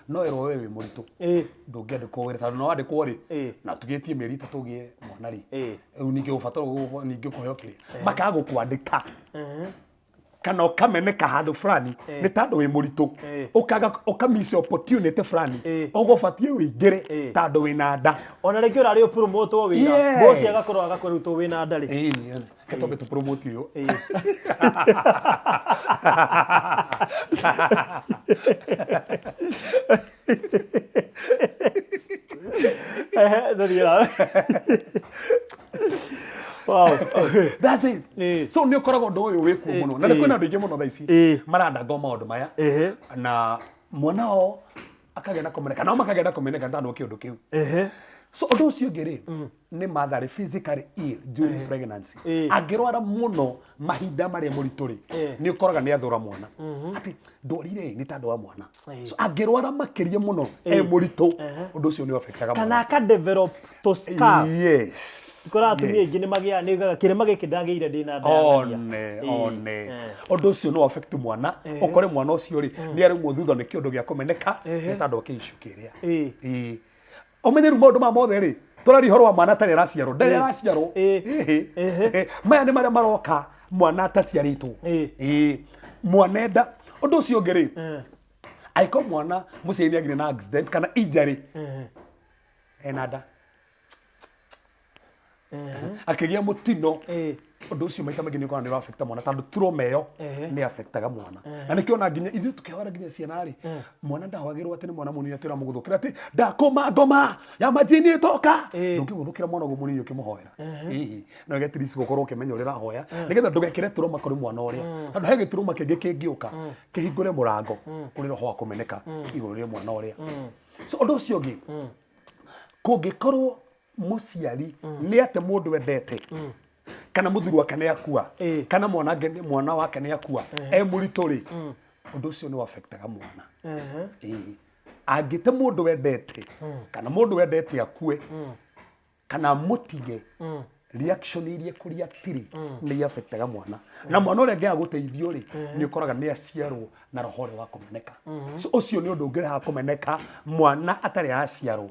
no erwo we wĩ mũritũ, ndũngĩandĩkwo wĩra tondũ no wandĩkwo rĩ, na tugĩtie mĩeri 3 ũgĩe mwana rĩ, rĩu ningĩ ũgũbatara ningĩ ũkũheo kĩrĩa, makaga gũkwandĩka. Kana ũkameneka handũ fulani nĩ tondũ wĩ mũritũ, ũkaga ũka miss opportunity fulani ũgũbatiĩ ũingĩre tondũ wĩna nda. Ona rĩngĩ ũrarĩ ũpromotwo wĩra, boss agakorwo agakũrutwo wĩna nda rĩ. Reke twambe tũ promote ũyũ. Ehe, tũthiĩ na. Wow. That's it. So nĩ ũkoraga ũndũ ũyũ wĩkuo mũno na nĩ kwĩna andũ aingĩ mũno thaa ici marandango maũndũ maya na mwana wao akagĩa na kũmeneka nao makagĩa na kũmeneka tondũ wa kĩũndũ kĩu. So ũndũ ũcio ũngĩ rĩ, nĩ mother rĩ physically ill during pregnancy. Angĩrwara mũno mahinda marĩa mũritũ rĩ, nĩ ũkoraga nĩ athũra mwana atĩ ndwarire nĩ tondũ wa mwana. So angĩrwara makĩria mũno e mũritũ, ũndũ ũcio nĩ affectaga Kana mwana. aka develop to scar. Kora atumia aingĩ nĩ magĩaga nĩ ugaga kĩrema gĩkĩ ndagĩire ndĩna nda ya ng'ania. One one ũndũ ũcio no affect mwana, ũkore mwana ũcio rĩ nĩ arĩmwo thutha nĩ kĩũndũ gĩa kũmeneka nĩ tondũ wa kĩicu kĩrĩa. Ĩĩ. Ũmenye rĩu maũndũ maya mothe rĩ, tũraria ũhoro wa mwana atarĩ araciarwo, ndarĩ araciarwo. Ĩhĩ. Maya nĩ marĩa maroka mwana ataciarĩtwo. Ĩĩ. Mwana enda ũndũ ũcio ũngĩ rĩ, angĩkorwo mwana mũciari nĩ agire na accident kana injury ena nda, akĩgĩa mũtino, ũndũ ũcio maita maingĩ nĩ ũkoragwo nĩ ũraffecta mwana tondũ trauma ĩyo nĩ affectaga mwana. Na nĩkĩo ona nginya ithuĩ tũkĩhoera nginya ciana rĩ, mwana ndahoagĩrwo atĩ nĩ mwana mũnini atĩ ũramũgũthũkĩra atĩ ndakũma ngoma ya majini ĩtoka. Ndũngĩgũthũkĩra mwana ũguo mũnini ũkĩmũhoera. Hihi no wega at least gũkorwo ũkĩmenya ũrĩa ũrahoya nĩgetha ndũgekĩre trauma kũrĩ mwana ũrĩa, tondũ he gĩturuma kĩngĩ kĩngĩũka kĩhingũre mũrango kũrĩ roho wa kũmeneka igũrũ rĩa mwana ũrĩa. So ũndũ ũcio ũngĩ, kũngĩkorwo mũciari nĩ ate mũndũ endete, kana mũthuri wake nĩ akua, kana mwana mwana wake nĩ akua e mũritũ rĩ, ũndũ ũcio nĩ affectaga mwana. Ĩĩ. Angĩte mũndũ wendete kana mũndũ wendete akue kana amũtige, reaction iria kũreact rĩ nĩ affectaga mwana, na mwana ũrĩa angĩaga gũteithio rĩ, nĩ ũkoraga nĩ aciarwo na roho ũrĩa wa kũmeneka. So ũcio nĩ ũndũ ũngĩrehaga kũmeneka mwana atarĩ araciarwo.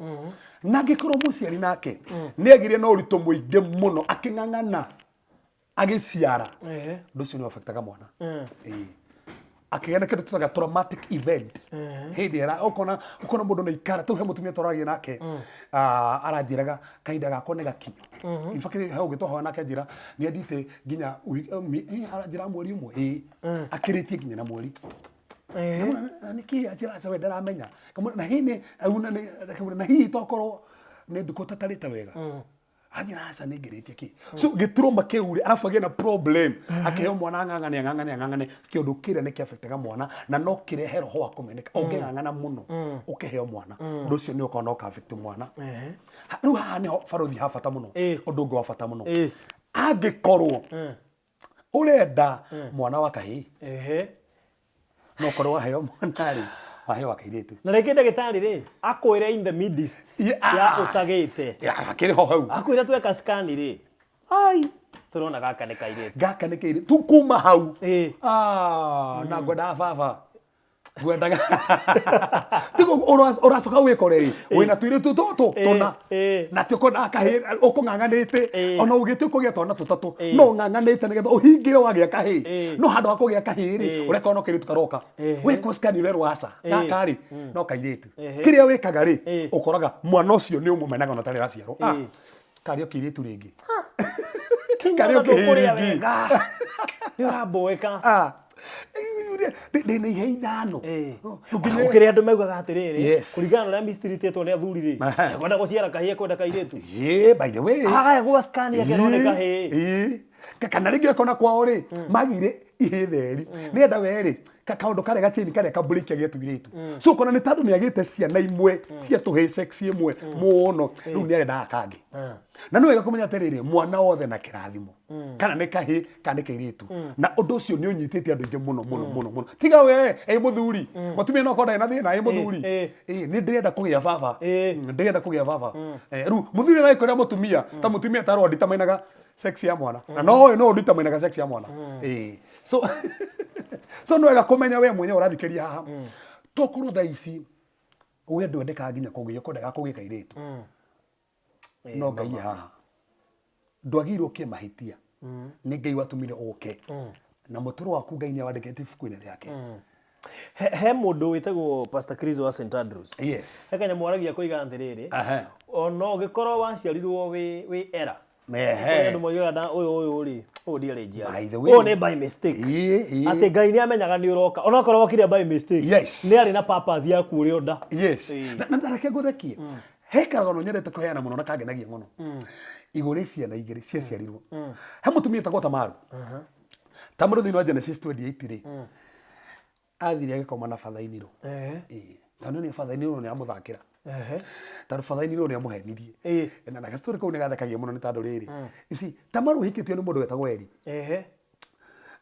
Na angĩkorwo mũciari nake nĩ agĩire na ũritũ mũingĩ mũno akĩng'ang'ana agĩciara, ũndũ ũcio nĩ affectaga mwana. Ĩĩ. Akĩgĩa na kĩndũ tũtaga traumatic event hĩndĩ ĩrĩa ũkona ũkona mũndũ nĩ ikara tau. He mũtumia tũragia nake, aranjĩraga kahinda gakwa nĩ gakinyu. In fact, he ũngĩ twahoya nake anjĩra nĩ athiĩte nginya aranjĩra mweri ũmwe, ĩĩ, akĩrĩtie nginya na mweri. Na nĩkĩ? Anjĩra aca we ndaramenya. Kamwĩra, na hihi na hihi tokorwo nĩ ndukũ ũtatarĩte wega. Anjĩra aca nĩ ngĩrĩtie kĩ. So gĩturuma kĩu rĩ, arabu agĩe na problem akĩheo mwana, ang'ang'ane ang'ang'ane ang'ang'ane, kĩũndũ kĩrĩa nĩ kĩaffectaga mwana na no kĩrehe roho wa kũmeneka. Ũngĩng'ang'ana mũno ũkĩheo mwana, ũndũ ũcio nĩ ũkoragwo na ũka-affect mwana. Rĩu haha nĩho barothi ha bata mũno. Ũndũ ũngĩ wa bata mũno, angĩkorwo ũrenda mwana wa kahĩĩ, no korwo waheo mwana rĩ, waheo wa kairĩtu. Na rĩngĩ ndagĩtarĩ rĩ akwĩre in the midst ya ũtagĩte. Akĩrĩ ho hau. Akwĩre tweka scan rĩ, ai, tũrona gaka nĩ kairĩtu. Gaka nĩ kairĩtu tu kuma hau. Ah, na ngwendaga baba ngwendaga tigo ũracoka wĩkore rĩ wĩna tũirĩtu tũtũ tũna na ti ũkwendaga kahĩĩ, ũkũng'ang'anĩte ona ũgĩte ũkũgĩa twana tũtatũ, no ũng'ang'anĩte nĩgetha ũhingĩre wagĩa kahĩĩ, no handũ ha kũgĩa kahĩĩ rĩ, ũreka ona kairĩtu karoka. Wekwo scan ũrerwo aca, gaka rĩ no kairĩtu. Kĩrĩa wĩkaga rĩ, ũkoraga mwana ũcio nĩ ũmũmenaga ona ũtarĩ araciarwo. Ah, karĩ o kĩirĩtu rĩngĩ. Kinya Karĩ o ona kĩhĩĩ ndũkũrĩa rĩngĩ. wega nĩ ũramboeka. Ah, ndĩ na ihe ithano. Gũkĩrĩ andũ maugaga atĩrĩrĩ, kũringana na ũrĩa mistreatĩtwo nĩ athuri rĩ, ekwenda gũciara kahĩĩ, ekwenda kairĩtu. Yeah, by the way. Agaya gwa scan akerwo nĩ kahĩĩ. Ĩĩ. Kana rĩngĩ ũkona kwao rĩ magire ihĩ theri nĩenda we rĩ kaũndũ karĩa gacheni karĩa kabreak agĩe tũirĩtu. So ũkona nĩ tondũ nĩ agĩte ciana imwe cia tũhĩĩ sex ĩmwe mũno, rĩu nĩ arendaga kangĩ. Na nĩ wega kũmenya atĩrĩrĩ, mwana wothe na kĩrathimo, kana nĩ kahĩ kana nĩ kairĩtu. Na ũndũ ũcio nĩ ũnyitĩte andũ aingĩ mũno mũno mũno mũno. Tiga we ĩ mũthuri, mũtumia no akorwo ndarĩ na thĩna ĩ mũthuri, ĩ nĩ ndĩrenda kũgĩa baba. Ndĩrenda kũgĩa baba. Rĩu mũthuri aragĩkwĩra mũtumia ta mũtumia ta rwa nditamainaga sex ya mwana na no ũyũ no nditamainaga sex ya mwana. So nĩ wega kũmenya we mwenyewe ũrathikĩria haha, tokorwo thaa ici we ndwendekaga nginya kũgĩa, ũkwendaga kũgĩa kairĩtu, no Ngai haha ndwagĩrĩirwo ũkĩe mahĩtia. Nĩ Ngai watũmire ũke na mũtũro waku Ngai nĩ awandĩkĩte ibuku-inĩ rĩake. He mũndũ wĩtagwo Pastor Chris wa St Andrews. He kanyamũ aragia koiga atĩrĩrĩ, ona ũngĩkorwo waciarirwo wĩ era. Kũrĩ andũ moigaga na ũyũ rĩ, ũyũ ndiarĩ njiari. By the way. Ũyũ nĩ by mistake. Ĩĩ. Atĩ Ngai nĩ amenyaga nĩ ũroka. Ona okorwo wokire by mistake. Nĩ arĩ na purpose yaku ũrĩ o nda. Yes. Na reke ngũthekie. He karũgano nyendete kũheana mũno na kangenagia mũno. Igũrũ rĩ ciana igĩrĩ ciaciarirwo. He mũtumia wĩtagwo Tamaru. Tamaru thĩinĩ wa Genesis 28 rĩ, athire agĩkoma na batha-inĩ-rũ. Ĩĩ. Tondũ nĩ batha-inĩ-rũ nĩ amũthakĩra. Tondũ batha-inĩ-rũ nĩ amũhenirie. Na gastory kau nĩ gathekagia mũno nĩ tondũ rĩrĩ, you see, Tamaru ahikĩtio nĩ mũndũ wetagwo Eri.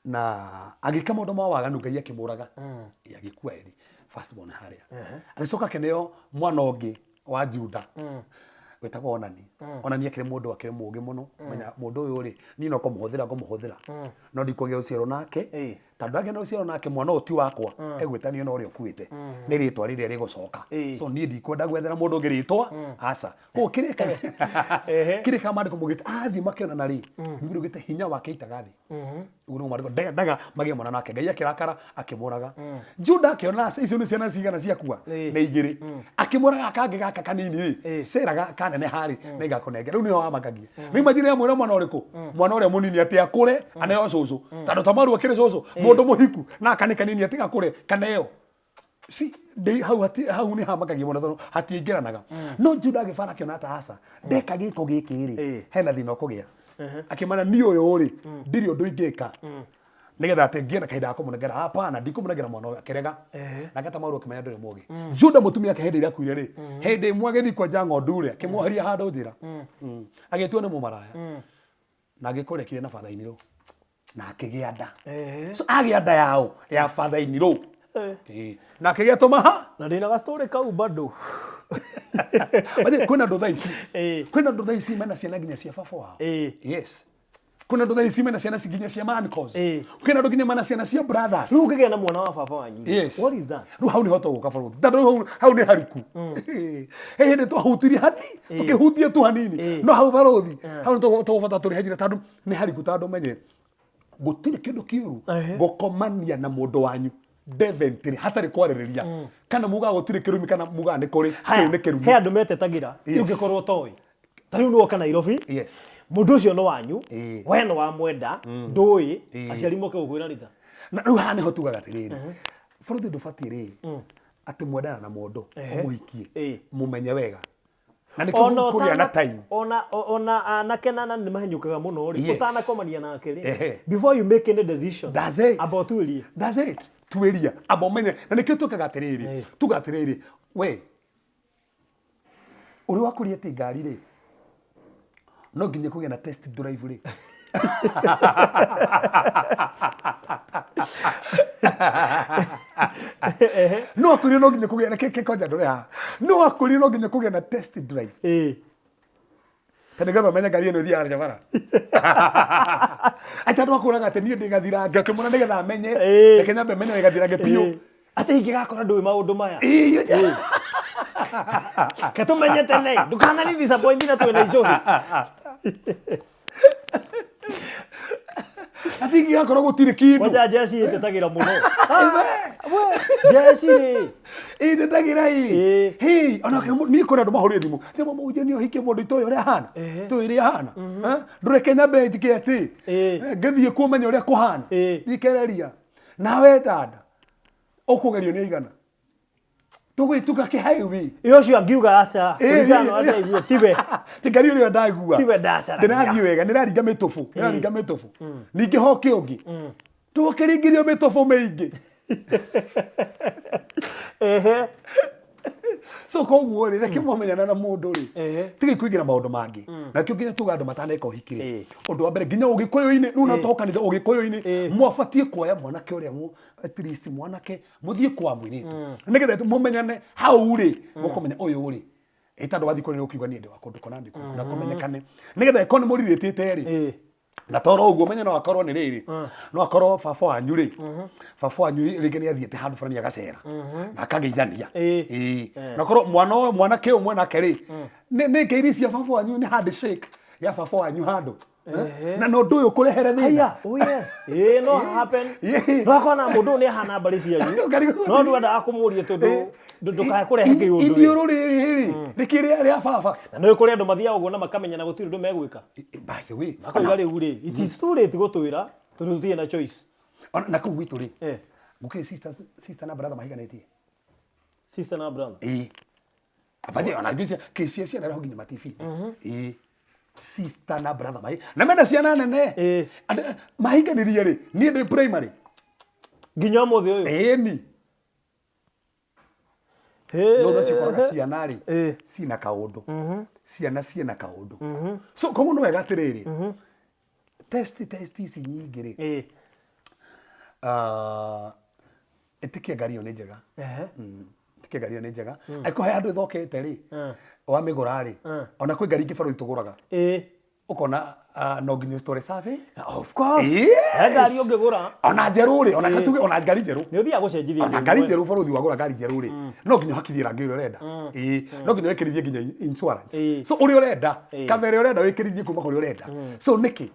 Na agĩka maũndũ ma waganu Ngai akĩmũraga. Ĩĩ, agĩkua Eri first born harĩa. Agĩcoka akĩneo mwana ũngĩ wa Juda wĩtagwo Onani. Onani akĩrĩ mũndũ akĩrĩ mũũgĩ mũno. Menya mũndũ ũyũ rĩ, niĩ no kũmũhũthĩra ngũmũhũthĩra. No ndikũgĩa ũciaro nake. Tondũ ndagĩa na ũciaro nake mwana ũyũ ti wakwa, egwĩtanio na ũrĩa ũkuĩte. Nĩ rĩtwa rĩrĩa rĩgũcoka. So niĩ ndikwenda gwethera mũndũ ũngĩ rĩtwa, aca. Koguo kĩrĩa kĩrĩa ka maandĩko maugĩte athiĩ makĩonana rĩ, Bibilia ĩugĩte hinya wake aitaga thĩ. Ũguo nĩguo maandĩko ndendaga magĩe mwana nake. Ngai akĩrakara akĩmũraga. Juda akĩona icio nĩ ciana cigana ciakua? Nĩ igĩrĩ. Akĩmũraga kangĩ gaka kanini rĩ, Sera kaneneha rĩ, nĩ ngakũnengera. Rĩu nĩho hamakagia. Rĩu imagine amwĩra mwana ũrĩkũ? Mwana ũrĩa mũnini atĩ akũre aneo cũcũ. Tondũ Tamaru akĩrĩ cũcũ, mũndũ mũhiku na aka nĩ kanini atĩ gakũre kaneo. Si, ndĩ hau hati, hau nĩ hamakagia mũno tondũ hatiingĩranaga. No Juda agĩbara akĩona ta aca, ndeka gĩko gĩkĩ rĩ, hena thĩna ũkũgĩa. Akĩmana niĩ ũyũ rĩ, ndirĩ ũndũ ingĩka. Nĩgetha atĩ ngĩe na kahinda ga kũmũnengera. Hapana, ndikũmũnengera mwana ũyũ, akĩrega. Nake Tamaru akĩmenya ndũrĩ mũũgĩ. Juda mũtumia wake hĩndĩ ĩrĩa akuire rĩ, hĩndĩ ĩmwe agĩthiĩ kwenja ng'ondu rĩ, akĩmwoheria handũ njĩra. Agĩtua nĩ mũmaraya. Na agĩkũrekire na batha-inĩ-rũ. Na akĩgĩa nda. So agĩa nda yaũ? Ya father-in-law. Ĩĩ. Na akĩgĩa tũmaha. Na ndĩna ga story kau bado. By kwĩna andũ thaa ici. Kwĩna andũ thaa ici mena ciana nginya cia baba wao. Yes. Kwĩna andũ thaa ici mena ciana nginya cia ma uncles. Kwĩna andũ nginya mena ciana cia brothers. Rĩu ũngĩgĩa na mwana wa baba wanyu. Yes. What is that? Rĩu hau nĩho tũgũka bũrũri. Tondũ rĩu hau nĩ hariku. He hĩndĩ twahutirie hani, tũkĩhutia tu hanini. No hau barũthi, hau nĩ tũgũbata tũrĩhe njĩra tondũ nĩ hariku tondũ menye gũtirĩ kĩndũ kĩũru gũkomania na mũndũ wanyu definitely hatarĩ kwarĩrĩria kana mugaga gũtirĩ kĩrumi kana mugaga nĩ kũrĩ kĩu nĩ kĩrumi he andũ metetagĩra Yes. ũngĩkorwo ũtoĩ ta rĩu nĩwoka Nairobi Yes. mũndũ ũcio nĩ wanyu Ĩĩ. we nĩ wamwenda ndũĩ aciari moke gũkwĩra rita na rĩu haha nĩho tugaga atĩrĩrĩ bũrũri ndũbatiĩ rĩrĩ atĩ mwendana na mũndũ ũmũhikie Ĩĩ. mũmenye wega na nĩkĩo Ona kũgĩa na ũtana- time ona anake na nĩ mahenyũkaga mũno rĩ Yes. ũtanakomania nake rĩ Ehe. before you make any decision That's it. amba ũtuĩrie That's it. Tuĩria. Amba ũmenye. Na nĩkĩo twĩkaga atĩrĩrĩ. Tuga atĩrĩrĩ. We, ũrĩ wa kũria atĩ ngari rĩ, no nginya kũgĩa na test drive rĩ. No akwĩrie no nginya kũgĩa na kĩ kwanja ndũrĩ haha. No akwĩrie no nginya kũgĩa na test drive. Ta nĩgetha ũmenye ngari ĩno ĩthiaga atĩa bara. Atĩ andũ akũraga atĩ niĩ ndĩ gathirange akĩmwĩra nĩgetha amenye. Reke nyambe menye wĩ gathirange biũ. Atĩ ingĩgakora ndũĩ maũndũ maya. Ĩĩ. Ke tũmenye tene ndũkanani disappoint na twĩna icũhĩ. Atĩ ingĩgakorwo gũtirĩ kĩndũ. Kwanja jeshi ĩtetagĩra mũno. Jeshi rĩ. Ĩtetagĩra ĩ. Ĩĩ. Hĩ, ona niĩ kũrĩ andũ mahũrire thimũ. Thimũ mũhunjia nĩ ũhikie mũndũ itoĩ ũrĩa ahana. Itoĩ ũrĩa ahana. Ndũreke nyambe njĩke atĩ. Ngĩthiĩ kuo menye ũrĩa kũhana. Thikereria. Nawe dada, ũkũgerio nĩ aigana. Tũgwĩtuga kĩ highway. Ĩ ũcio angiuga aca, kũringana na ũrĩa ndaigua, tiwe. Ti ngari ũrĩa ndaigua. Tiwe ndacaragia. Ndĩrathiĩ wega, nĩraringa mĩtũbũ, nĩraringa mĩtũbũ. Ningĩ hoke ũngĩ. Tũgũkĩringithio mĩtũbũ mĩingĩ. Ehe. So koguo rĩ, reke mwamenyana na mũndũ rĩ, tigai kũingĩra maũndũ mangĩ. Na kĩo nginya tuga andũ mataneka ũhiki rĩ, ũndũ wa mbere nginya ũgĩkũyũ-inĩ, rĩu no to kanitha ũgĩkũyũ-inĩ, mwabatiĩ kuoya mwanake ũrĩa at least mwanake mũthiĩ kwa mũirĩtu. Nĩgetha mũmenyane hau rĩ, mũkũmenya ũyũ rĩ, ĩ tondũ wathiĩ kũrĩa ũkiuga niĩ ndĩ wa kũndũ kũna ndĩ kũndũ kũna kũmenyekane. Nĩgetha ĩkorwo nĩ mũrirĩtĩte rĩ, na toro ũguo menye no akorwo nĩ rĩrĩ no akorwo baba wanyu rĩ baba wanyu rĩngĩ nĩ athiĩte handũ fulani agacera na akageithania ĩĩ na akorwo mwana ũyũ mwanake ũyũ mwanake rĩ nĩ ngeithi cia baba wanyu nĩ handshake ya baba wanyu handũ na no ũndũ ũyũ kũrehere thĩna Haya, oh yes. Ĩĩ no happen. Ĩĩ. No akorwo na mũndũ ũyũ nĩ ahana mbarĩ cianyu. Karibu. No ndwendaga kũmũria tondũ ndũkae kũrehe kĩũndũ. Iniũrũ rĩrĩ rĩ rĩkĩrĩa rĩa baba. Na nĩ kũrĩ andũ mathiaga ũguo na makamenya na gũtirĩ ũndũ megwĩka. By the way, Makoiga rĩu rĩ, it is too late gũtwĩra tondũ tũtirĩ na choice. Ona na kũu gwitũ rĩ, Eh. gũkĩrĩ sister na brother mahikanĩtie. Sister na brother. Ĩĩ. Abaje ona ngwĩciria kesi ya ciana ĩrehwo nginya ma TV. Ĩĩ. Sister na brother mai. Na mena ciana nene. Mahikanĩrie rĩ, niĩ ndĩ primary. Nginya ũmũthĩ ũyũ. Ĩni. No no cikoraga ciana rĩ, ciĩna kaũndũ. Ciana ciĩna kaũndũ. So koguo nĩ wega atĩrĩrĩ, test test ici nyingĩ rĩ, ah, ĩtĩkia ngari ĩyo nĩ njega. Ĩtĩkia ngari ĩyo nĩ njega. Angĩkorwo he handũ ĩthokete rĩ, wamĩgũra rĩ, ona kwĩ ngari ingĩ barũthi tũgũraga. Ũkona ah, no nginya ũcitware survey. Of course. Yes. He ngari ũngĩgũra. Ona njerũ rĩ, ona katuge ona ngari njerũ. Nĩ ũthiaga gũcenjithia Ona ngari njerũ barũthi wagũra ngari njerũ rĩ, no nginya ũhakithie rangi ũrĩa ũrenda. Ĩĩ, no nginya wĩkĩrithie nginya insurance. So ũrĩa ũrenda, cover ĩrĩa ũrenda wĩkĩrithie kuma kũrĩa ũrenda. So nĩkĩ?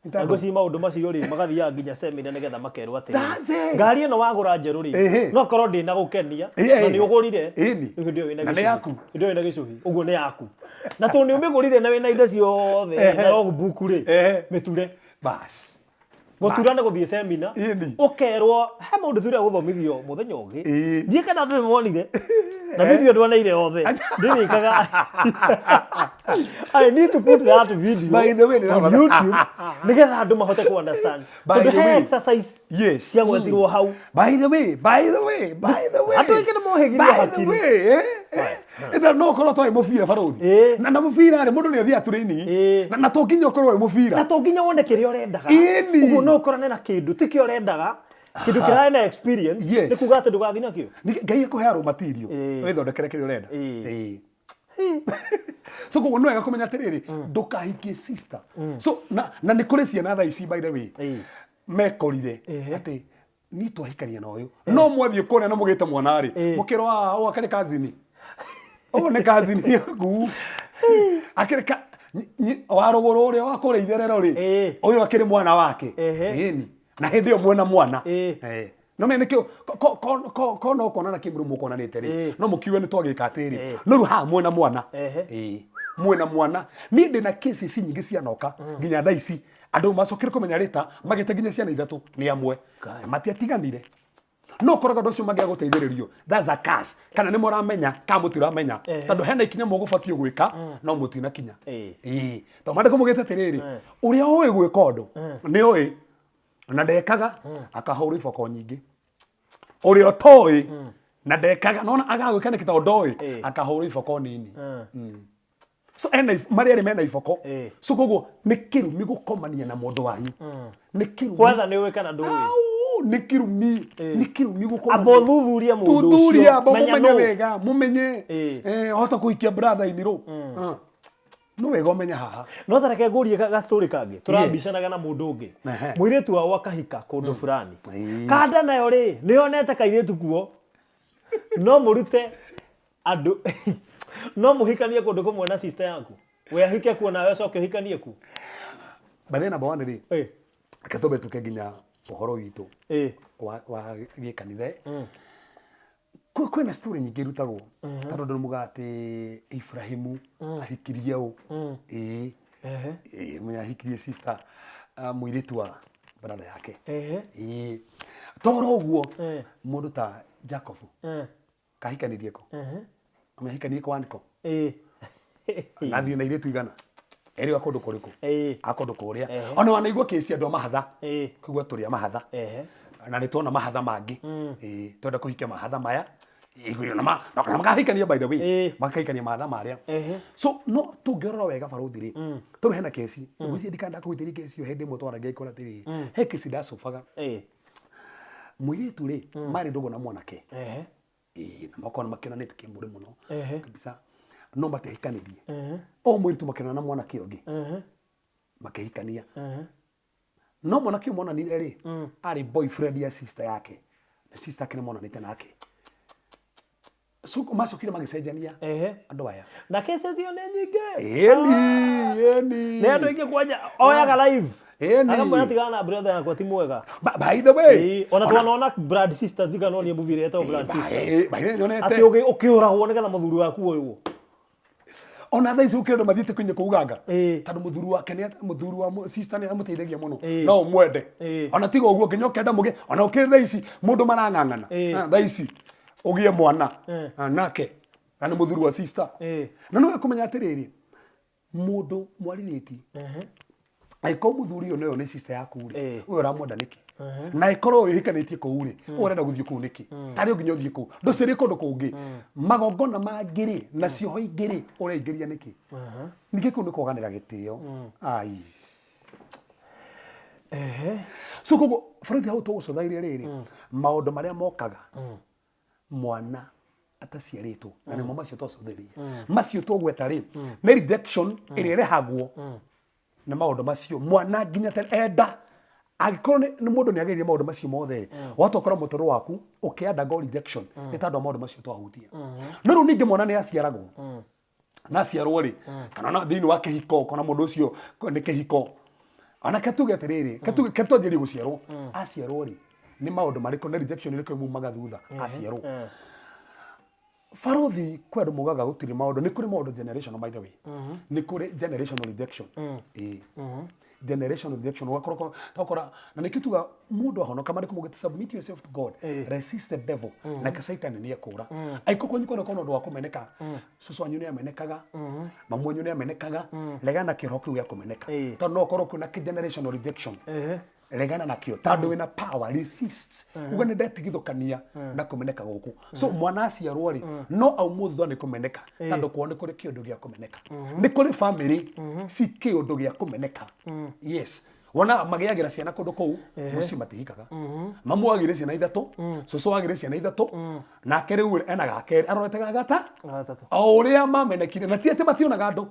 Nĩ tondũ- Ngwĩciria maũndũ macio rĩ magathiaga nginya seminar nĩgetha makerwo atĩrĩrĩ That's it. ngari ĩno wagũra njerũ rĩ no korwo ndĩnagũkenia na nĩ ũgũrire Ĩni. rĩu hĩndĩ ĩyo wĩna Na nĩ gĩcũhĩ. yaku. Hĩndĩ ĩyo wĩna gĩcũhĩ ũguo nĩ yaku na tondũ nĩ ũmĩgũrire na wĩna indo ciothe na logbook rĩ mĩture. Bas. Gũtura nĩ gũthiĩ seminar Ĩni. ũkerwo he maũndũ tuire gũthomithio mũthenya ũngĩ Ĩĩ. ndiĩ kana andũ nĩmonire na video ndwaneire othe ndĩrĩkaga I need to put that video By the way, on YouTube nĩgetha andũ mahote ku understand By tondũ the he way. exercise Yes. ciagwetirwo hau. By the way, by the way, by the way. Andũ aingĩ nĩmohĩgirio By the hakiri. way, eh, eh. No ũkorwo twarĩ mũbira barũthi. Na na mũbira rĩ, mũndũ nĩ athiaga training. Na to nginya ũkorwo wĩ mũbira. Na to nginya wone kĩrĩa ũrendaga. Ĩni. Ũguo no ũkorane na kĩndũ ti kĩo ũrendaga, kĩndũ kĩrarĩ na experience, nĩ kuga atĩ ndũgathiĩ nakĩo. Ngai akũheaga raw material, wĩthondekere kĩrĩa ũrenda. So koguo nĩ wega kũmenya atĩrĩrĩ, ndũkahikie sister. So na na nĩ kũrĩ ciana thaa ici by the way, mekorire atĩ niĩ twahikania na ũyũ no mwathiĩ kũrĩa na mũgĩte mwana rĩ mũkĩrwo "Ah, ũyũ akĩrĩ kazini ũyũ nĩ kazini yaku akĩrĩ ka wa rũgũrũ ũrĩa wa kũrĩa itherero rĩ ũyũ akĩrĩ mwana wake. Ĩni na hĩndĩ ĩyo mwena mwana. No menya nĩkĩo ko no kuonana kĩmũrũ mũkuonanĩte rĩ, no mũkiuge nĩ twagĩka atĩrĩ, no rĩu haha mwena mwana. Mwena mwana. Niĩ ndĩna cases nyingĩ cianoka nginya thaa ici andũ macokire kũmenya rĩta magĩte nginya ciana ithatũ nĩ amwe na matiatiganire. No ũkoraga andũ acio mangĩaga gũteithĩrĩrio, that's a curse. Kana nĩ mũramenya kana mũtiramenya, tondũ hena ikinya mũgũbatiĩ gwĩka no mũtinakinya. Ĩĩ, tondũ maandĩko maugĩte atĩrĩrĩ, ũrĩa ũĩ gwĩka ũndũ nĩ ũĩ na ndekaga akahũrwo iboko nyingĩ. Ũrĩa ũtoĩ na ndekaga nona agagwĩka nĩkĩ tondũ ndoĩ akahũrwo iboko nini. So ena marĩa erĩ mena iboko. So koguo nĩ kĩrumi gũkomania na mũndũ wanyu. Nĩ kĩrumi. Kwetha nĩ ũĩ kana ndũĩ. Au, nĩ kĩrumi. Nĩ kĩrumi gũkomania. Amba ũthuthurie mũndũ ũcio. Thuthuria, amba Menya mũmenye nũ. wega, mũmenye. Wahota kũhikia brother in law. Ah. Nĩ wega ũmenye haha. No ta reke ngũrie ga story kangĩ. Tũrabicanaga na mũndũ ũngĩ. Mũirĩtu wao akahika kũndũ fulani. Kanda nayo rĩ, nĩ yonete kairĩtu kuo. No mũrute andũ no mũhikanie kũndũ kũmwe na sister yaku. We ahike kuo nawe ũcoke ũhikanie kuo. By the way, number one rĩ, reke tũmbe tũke nginya ũhoro witũ wa gĩkanitha. Kwĩna story nyingĩ irutagwo tondũ andũ nĩmaugaga atĩ Ibrahimu ahikirie ũ. Ĩĩ. Ĩĩ, mũnya ahikirie sister, ah, mũirĩtu wa brother yake. Ĩĩ. Toro ũguo mũndũ ta Jacob kahikanirie kũ? Amehikanirie kwa nĩkũ? Na thiĩ na airĩtu igana? Erĩ a kũndũ kũrĩkũ? A kũndũ kũrĩa. Ona wanaigua kĩci andũ a mahatha. Kũigua tũrĩ a mahatha. Na nĩ tuona mahatha mangĩ. Ĩĩ, twenda kũhikia mahatha maya. Ĩĩ, na na makahikania by the way. Makahikania mahatha marĩa. So no tũngĩrora wega barũthi rĩ, tondũ hena kesi. Ngwĩciria ndikana ndakũhutĩria kesi ĩyo hĩndĩ ĩmwe twaragia ngĩkwĩra atĩrĩrĩ, he kesi ndacobaga. Mũirĩtu rĩ, marĩ ndũgũ na mwanake. Ĩĩ, na makorwo makĩonanĩte kĩmũrĩ mũno kabisa, no matiahikanirie. O mũirĩtu makĩonana na mwanake ũngĩ, makĩhikania. No mwanake ũyũ monanire rĩ, arĩ boyfriend ya sister yake, na sister yake nĩ monanĩte nake. So macokire magĩcenjania andũ aya. Na cases iyo nĩ nyingĩ. Ĩni, ĩni. Nĩ andũ aingĩ kwanja oyaga live. Ĩni. Akamwĩra tigana na brother yakwa ti mwega. By the way. Ĩĩ, ona twanona Blood Sisters ndikana nonie movie ĩrĩa ĩtagwo Blood Sisters. By the way, nyonete. Atĩ ũkĩũragwo nĩgetha mũthuri waku oywo. Ona thaa ici gũkĩrĩ andũ mathiĩte kũinya kũu Uganda. Tondũ mũthuri wake nĩ mũthuri wa sister nĩ amũteithagia mũno. No ũmwende. Ona tiga ũguo nginya ũkenda mũgĩe ona ũkĩrĩ thaa ici mũndũ marang'ang'ana. Ah, thaa ici ũgĩe mwana. Ah, nake. Na nĩ mũthuri wa sister. Na nĩwe kũmenya atĩrĩrĩ, mũndũ mwarirĩti angĩkorwo mũthuri ũyũ nĩyo nĩ sister yaku rĩ, ũyũ ũramwenda nĩkĩ? Na ĩkorwo ũyũ ũhikanĩtie kũu rĩ, ũyũ ũrenda gũthiĩ kũu nĩkĩ? Tarĩ nginya ũthiĩ kũu ndũcĩrĩ kũndũ kũngĩ, magongona mangĩ rĩ, na cioho ingĩ rĩ, ũreingĩria nĩkĩ? Ningĩ kũu nĩ kwaganĩra gĩtĩo. Ai. So koguo bũrũri hau tũgũcũthagĩria rĩrĩ, maũndũ marĩa mokaga mwana ataciarĩtwo, na nĩmo macio twacũthĩrĩria, macio tũgweta rĩ, nĩ rejection ĩrĩa ĩrehagwo nĩ maũndũ macio mwana nginya tene enda. Angĩkorwo nĩ mũndũ nĩ ageririe maũndũ macio mothe rĩ, wahota ũkora mũtũrĩre waku ũkĩ undergo rejection nĩ tondũ wa maũndũ macio twahutia. No rĩu ningĩ mwana nĩ aciaragwo, na aciarwo rĩ, kana ona thĩinĩ wa kĩhiko, kana mũndũ ũcio nĩ kĩhiko, ona ke tuge atĩrĩrĩ, ke tuge ke twanjĩrĩrie gũciarwo, aciarwo rĩ, nĩ maũndũ marĩkũ, nĩ rejection ĩrĩkũ ĩmumaga thutha aciarwo? Barothi, kwĩ andũ maugaga gũtirĩ maũndũ, nĩ kũrĩ maũndũ generational, by the way. Nĩ kũrĩ generational rejection. Ĩĩ, generational rejection, ũgakora ũgakora, na nĩkĩo tuga mũndũ ahonoka marĩkũ maugĩte, "Submit yourself to God, resist the devil, nake Satan nĩ ekũra." Angĩkorwo kwanyu kwenda kona ũndũ wa kũmeneka, cũcũ wanyu nĩ amenekaga, mamu wanyu nĩ amenekaga, regana na kĩroho kĩu gĩa kũmeneka, tondũ no ũkorwo kwĩna generational rejection. Regana nakĩo tondũ wĩna power, resist, uga nĩ ndetigithũkania na kũmeneka gũkũ. So mwana aciarwo rĩ, no aumwo thutha nĩ kũmeneka, tondũ kwao nĩ kũrĩ kĩũndũ gĩa kũmeneka, nĩ kũrĩ family ci kĩũndũ gĩa kũmeneka. Yes, wona magĩagĩra ciana kũndũ kũu mũciĩ matihikaga. Mamu agĩire ciana ithatũ, cũcũ agĩire ciana ithatũ, nake rĩu ena gakerĩ arorete ga gata. Gatatũ. O ũrĩa mamenekire, na ti atĩ mationaga andũ,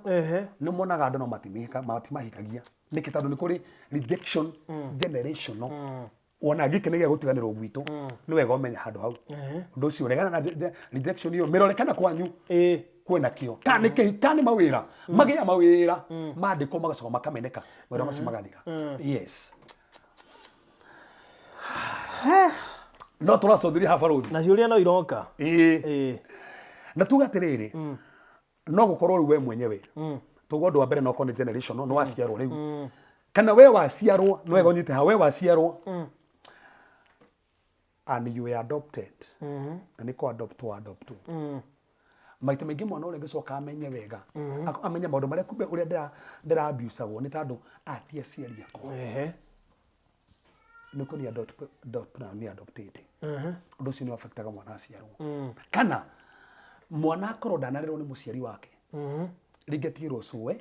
nĩ monaga andũ no matimahikagia. Nĩkĩ? Tondũ nĩ kũrĩ rejection generational. Wona gĩkĩ nĩ gĩa gũtiganĩrwo gwitũ, nĩ wega ũmenye handũ hau ũndũ ũcio, regana na rejection ĩyo, mĩrore kana kwanyu kwĩna kĩo, kana nĩ kĩhi, kana nĩ mawĩra magĩa, mawĩra mandĩkwo magacoka makameneka, mawĩra macio magathira. Yes, no tũracũthĩria haha, barũthi. Na ciũria no iroka. Ĩĩ. Na tuge atĩrĩrĩ, no gũkorwo rĩu we mwenyewe tuga ũndũ wa mbere no korwo nĩ generation, no waciarwo rĩu, kana we waciarwo, no wega ũnyite haha, we waciarwo and you were adopted, na nĩ kũ adopt wa adopt. Maita maingĩ mwana ũrĩa angĩcoka amenye wega, amenye maũndũ marĩa kumbe ũrĩa ndĩra abusagwo nĩ tondũ ati aciari akwa, nĩ kũ nĩ adopt, adopt na nĩ adopted. Ũndũ ũcio nĩ affectaga mwana aciarwo, kana mwana akorwo ndanarerwo nĩ mũciari wake, rĩngĩ atigĩrwo cũwe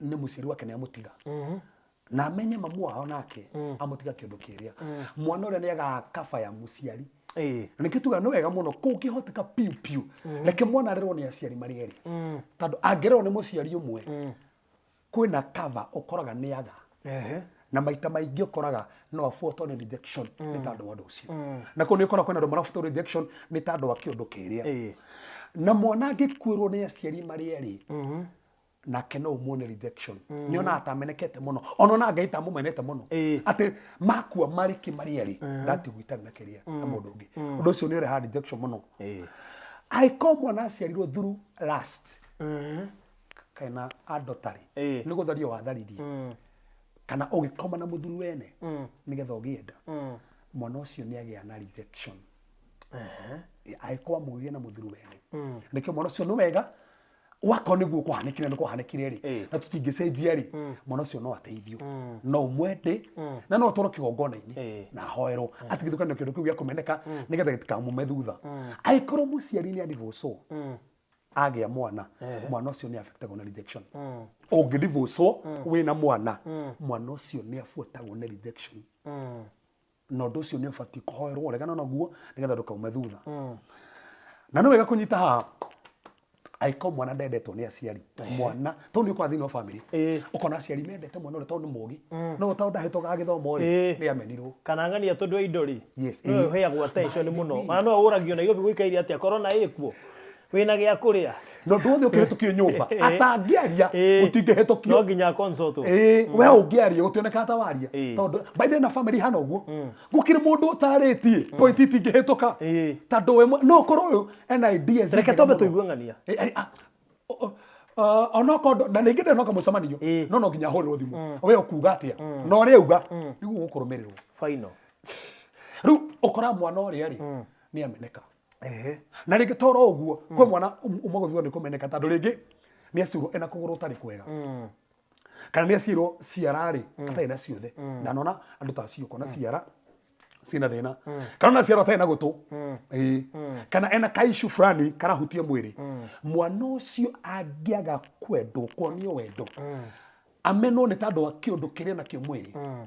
nĩ mũciari wake, nĩ amũtiga, na amenye mamu wao nake amũtiga kĩũndũ kĩrĩa, mwana ũrĩa nĩ agakaba ya mũciari. Na nĩkĩo tugaga nĩ wega mũno kũngĩhoteka piũ piũ, reke mwana arerwo nĩ aciari marĩ erĩ, tondũ angĩrerwo nĩ mũciari ũmwe, kwĩna cover ũkoraga nĩ aga, na maita maingĩ ũkoraga no abuatwo nĩ rejection nĩ tondũ wa ũndũ ũcio. Na kũu nĩ ũkora kwĩna andũ marabuatwo rejection nĩ tondũ wa kĩũndũ kĩrĩa. Na mwana angĩkuĩrwo nĩ aciari marĩ erĩ, nake no umuone rejection, nĩ onaga ta amenekete mũno, ona onaga Ngai ta amũmenete mũno, atĩ makua marĩ kĩ marĩ erĩ, ndatigwo itarĩ na kĩrĩa na mũndũ ũngĩ. Ũndũ ũcio nĩ ũrehaga rejection mũno. Angĩkorwo mwana aciarirwo through lust kana adultery, nĩ gũthario watharirie kana ũgĩkoma na mũthuri wene nĩgetha ũgĩe nda, mwana ũcio nĩ agĩa na rejection. Angĩkorwo amũgĩire na mũthuri wene, nĩkĩo mwana ũcio nĩ wega wakorwo nĩguo kwahanĩkire, nĩ kwahanĩkire rĩ, na tũtingĩcenjia rĩ, mwana ũcio no ateithio, no ũmwende na no atwarwo kĩgongona-inĩ na ahoerwo atigithũkane na kĩndũ kĩu gĩa kũmeneka, nĩgetha gĩtikamume thutha. Angĩkorwo mũciari nĩ adivorcwo agĩa mwana, mwana ũcio nĩ affectagwo na rejection. Ũngĩ divorcwo wĩna mwana, mwana ũcio nĩ abuatagwo nĩ rejection, na ũndũ ũcio nĩ ũbatiĩ kũhoerwo ũregana naguo nĩgetha ndũkaume thutha. Na nĩ wega kũnyita haha, angĩkorwo mwana ndendetwo nĩ aciari, mwana tondũ nĩ ũkoraga thĩinĩ wa family, ũkona aciari mendete mwana ũrĩa tondũ nĩ mũgĩ, no tondũ ndahĩtũkaga gĩthomo rĩ, nĩ amenirwo. Kana ng'ania tondũ wa indo rĩ, nĩwe ũheagwo attention By the mũno. way. Ona no ũragio Nairobi gũikaire atĩa, corona ĩkuo, wĩna gĩa kũrĩa. Na ũndũ wothe ũkĩhĩtũkio nyũmba atangĩaria, gũtingĩhĩtũkio. No nginya consult. Ĩĩ, we ũngĩaria gũtionekaga ta waria, tondũ by the way na family hana ũguo, gũkĩrĩ mũndũ ũtarĩtie point itingĩhĩtũka, tondũ we no ũkorwo ũyũ ena ideas Reke njega twambe mũno. tũigue ng'ania. Onokorwo na rĩngĩ ndĩrĩ noka mũcemanio, no nginya ahũrĩrwo thimũ, we ũkuga atĩa, na ũrĩa auga nĩguo gũkũrũmĩrĩrwo. Final. Rĩu ũkora mwana ũrĩa rĩ, nĩ ameneka. Na rĩngĩ toro ũguo kwĩ mwana uma gũthutha nĩ kũmeneka, tondũ rĩngĩ nĩ aciarwo ena kũgũrũ ũtarĩ kwega, kana nĩ aciarwo ciara rĩ atarĩ na ciothe. Ndanona andũ ta acio, ũkona ciara ciĩna thĩna, kana ona ciara atarĩ na gũtũ. Ĩĩ. Kana ena kaishu fulani karahutia mwĩrĩ. Mwana ũcio angĩaga kwendwo, kuonio wendo, amenwo nĩ tondũ wa kĩũndũ kĩrĩa nakĩo mwĩrĩ,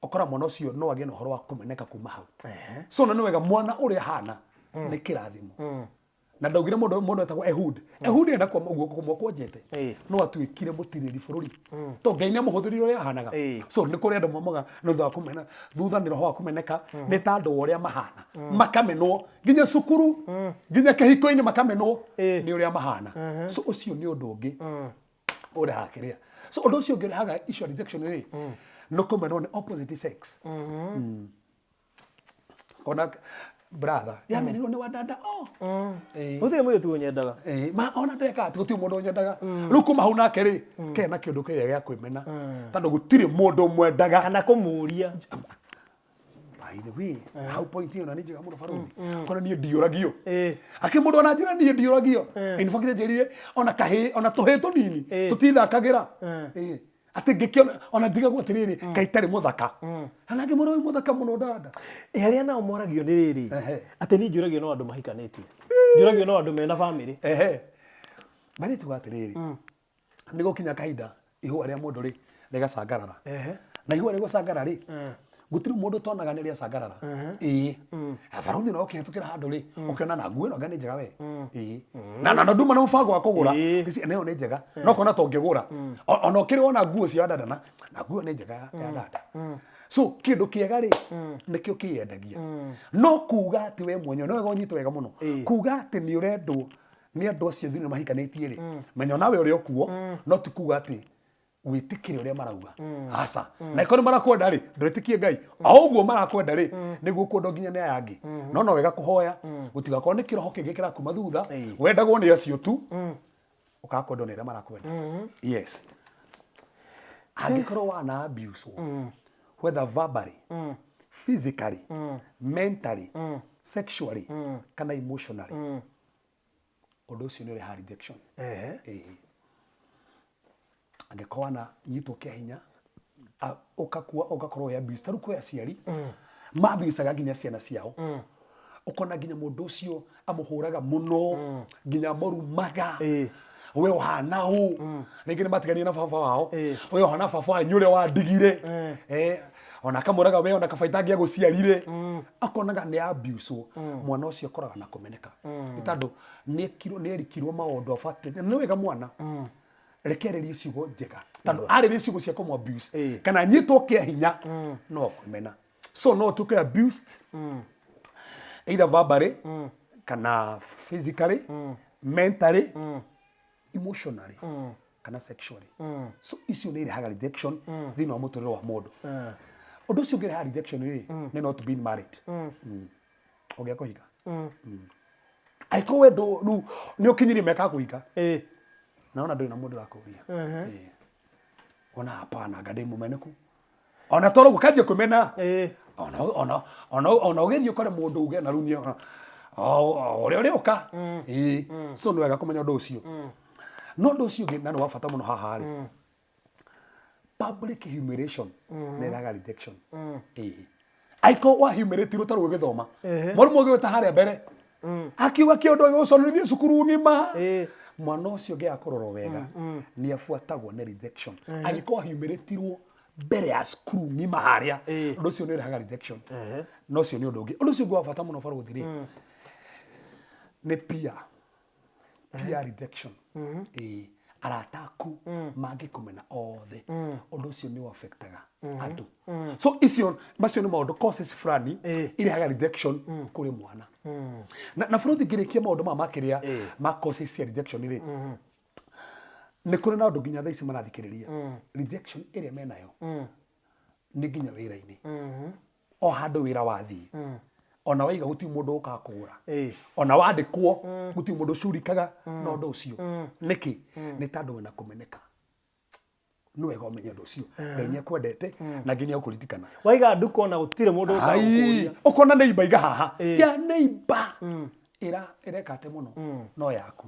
ũkora mwana ũcio no agĩe na ũhoro wa kũmeneka kuma hau. So na nĩ wega mwana ũrĩa ahana nĩ kĩrathimo. Na ndaugire mũndũ etagwo Ehud. Ehud enda kwa guoko kũmwe kwonjete, no atuĩkire mũtirĩri bũrũri to Ngai nĩ amũhũthĩrire ũrĩa ahanaga. So nĩ kũrĩ andũ maumaga nĩ thutha wa kũmena, thutha nĩ roho wa kũmeneka, nĩ ta andũ ũrĩa mahana makamenwo nginya cukuru, nginya kĩhiko-inĩ makamenwo nĩ ũrĩa mahana. So ũcio nĩ ũndũ ũngĩ ũrehaga kĩrĩa. So ũndũ ũcio ũngĩ ũrehaga issue ya rejection rĩ, nĩ kũmenwo nĩ opposite sex. Ona brother yamenirwo nĩ wadada oh. Gũtirĩ mũirĩtu ũnyendaga. Ma ona ndeka atĩ gũtirĩ mũndũ ũnyendaga. Rĩu kuma hau nake rĩ, kena kĩũndũ kĩrĩa gĩa kwĩmena, tondũ gũtirĩ mũndũ ũmwendaga. Kana kũmũria. By the way, hau point ĩyo na nĩ njega mũno, barũthi. Kona niĩ ndiũragio. Akĩ mũndũ ona njĩra niĩ ndiũragio. In fact njĩrire ona kahĩ, ona tũhĩ tũnini tũtithakagĩra. Atĩ ngĩkĩona ona njigagwo atĩrĩrĩ, kaĩ itarĩ mũthaka. Na angĩ mũno wĩ mũthaka mũno dada. Arĩa nao moragio nĩ rĩrĩ, atĩ niĩ njũragio no andũ mahikanĩtie, njũragio no andũ mena bamĩrĩ. Ehe. Barĩ tuga atĩrĩrĩ, nĩ gũkinya kahinda ihũa rĩa mũndũ rĩ rĩgacangarara. Na ihũa rĩgũcangara rĩ, gũtirĩ mũndũ ũtonaga nĩ rĩacangarara. Ĩĩ. Barũthi no ũkĩhĩtũkĩra handũ rĩ, ũkĩona na nguo ĩno anga nĩ njega we. Ĩĩ. Na nduma na mũbango wa kũgũra. Ici nayo nĩ njega. No ũkona ta ũngĩgũra. Ona ũkĩrĩ wona nguo cia dada na nguo nĩ njega ya dada. So kĩndũ kĩega rĩ, nĩkĩo kĩyendagia. No kuga atĩ we mwenyewe, no wega ũnyite wega mũno. Kuga atĩ nĩ ũrendwo nĩ andũ acio thĩinĩ mahikanĩtie rĩ, menya onawe ũrĩ o kuo, no ti kuga atĩ wĩtĩkĩre ũrĩa marauga. Aca. Na ĩkorwo nĩ marakwenda rĩ, ndwĩtĩkie Ngai. O ũguo marakwenda rĩ, nĩguo kwendwo nginya nĩ aya angĩ. No wega kũhoya gũtigakorwo nĩ kĩroho kĩngĩ kĩrakuma thutha, wendagwo nĩ acio tu, ũkaga kwendwo nĩ arĩa marakwenda. Yes. Angĩkorwo wana abuse, whether verbally, physically, mentally, sexually kana emotionally, ũndũ ũcio nĩ ũrehaga rejection. Ĩĩ. Angĩkorwo wananyitwo kĩa hinya, ũkakua ũgakorwo wĩ abused. Ta rĩu kwĩ aciari ma abusaga nginya ciana ciao, ũkona nginya mũndũ ũcio amũhũraga mũno, nginya amũrumaga. We ũhana ũ? Rĩngĩ nĩ matiganire na baba wao. We ũhana baba wanyu ũrĩa wandigire. Ona akamũraga, we ona kaba itangĩagũciarire. Akonaga nĩ abuse. Mwana ũcio akoraga na kũmeneka nĩ tondũ nĩ erikirwo maũndũ abatiĩ. Na nĩ wega mwana reke arĩrie ciugo njega, tondũ arĩrie ciugo cia kũmũ abuse kana anyitwo kĩa hinya, no akwĩmena. So no ũtuĩke abused either verbally kana physically, mentally, emotionally kana sexually. So icio nĩ irehaga rejection thĩinĩ wa mũtũrĩre wa mũndũ. Ũndũ ũcio ũngĩrehaga rejection rĩ, nĩ not being married. Ũngĩa kũhika, angĩkorwo we rĩu nĩ ũkinyirie mĩaka ya kũhika, naona ndũrĩ na mũndũ ũrakũria. Ona hapana, anga ndĩ mũmeneku ona toro ũguo kanjia kwĩmena. Ona ũgĩthiĩ ũkore mũndũ uge na rĩu niĩ ũrĩa ũrĩũka. So nĩ wega kũmenya ũndũ ũcio. No ũndũ ũcio ũngĩ na nĩ wa bata mũno haha rĩ, public humiliation nĩ ĩrehaga rejection. Angĩkorwo wa humiliatirwo ta rĩu ũgĩthoma, mwarimũ ũgĩgwĩta harĩa mbere akiuga kĩũndũ gĩgũconorithia cukuru ng'ima, mwana ũcio ũngĩaga kũrorwo wega nĩ abuatagwo nĩ rejection. Angĩkorwo humiliatirwo mbere ya cukuru ng'ima harĩa, ũndũ ũcio nĩ ũrehaga rejection. Na ũcio nĩ ũndũ ũngĩ. Ũndũ ũcio ũngĩ wa bata mũno, barũthi, rĩ, nĩ peer rejection. Arata aku mangĩkũmena othe, ũndũ ũcio nĩ affectaga andũ. So icio macio nĩ maũndũ, causes fulani irehaga rejection kũrĩ mwana. Na bũrũthi ngĩrĩkia maũndũ maya makĩrĩa ma causes cia rejection rĩ, nĩ kũrĩ na andũ nginya thaa ici marathikĩrĩria, rejection ĩrĩa menayo nĩ nginya wĩra-inĩ. O handũ wĩra wathiĩ, ona waiga gũtirĩ mũndũ ũkaga kũgũra, ona wandĩkwo gũtirĩ mũndũ ũcurikaga na ũndũ ũcio. Nĩkĩ? Nĩ tondũ wĩna kũmeneka. Nĩ wega ũmenye ũndũ ũcio, Ngai nĩ akwendete na nginya ũkũririkana. Waiga nduka ona gũtirĩ mũndũ ũkaga Ai, gũkũria. Ũkona neighbor iga haha ya neighbor. Ĩra ĩreka atĩ mũno no yaku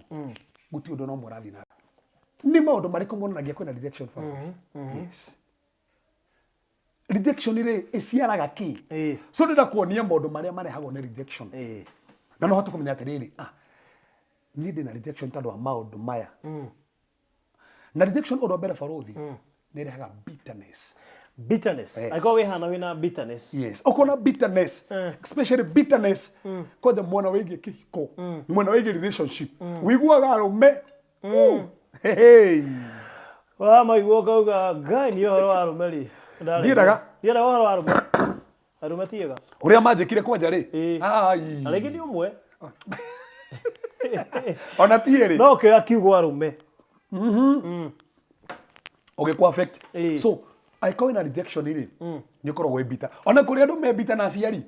gũtirĩ ũndũ no mũrathiĩ na nĩ maũndũ marĩkũ monanagia kwĩna rejection for Yes, rejection rĩ ĩciaraga kĩ? So ndĩrenda kuonia maũndũ marĩa marehagwo nĩ rejection na no hote kũmenya atĩrĩrĩ, ah, niĩ ndĩna rejection tondũ wa maũndũ maya. Na rejection, ũndũ wa mbere, barũthi, nĩ ĩrehaga bitterness. Bitterness. Yes. Angĩkorwo wĩhana wĩna bitterness. Yes, ũkona bitterness, especially bitterness kwanja mwena wĩgiĩ kĩhiko, mwena wĩgiĩ relationship, wĩiguaga arũme. Ooh, hey, hey. Wa maigua ũkauga Ngai nĩ ũhoro wa arũme rĩ. Ndiendaga. Ndiendaga ũhoro wa arũme. Arũme tiega. Ũrĩa manjĩkire kwanja rĩ. Ai. Na rĩngĩ nĩ ũmwe. Ona ti ĩrĩ. No ũkĩoya kiugo arũme. Ũgĩkũ affect. So angĩkorwo wĩna rejection rĩ, nĩ ũkoragwo wĩ bitter. Ona kũrĩ andũ me bitter na aciari.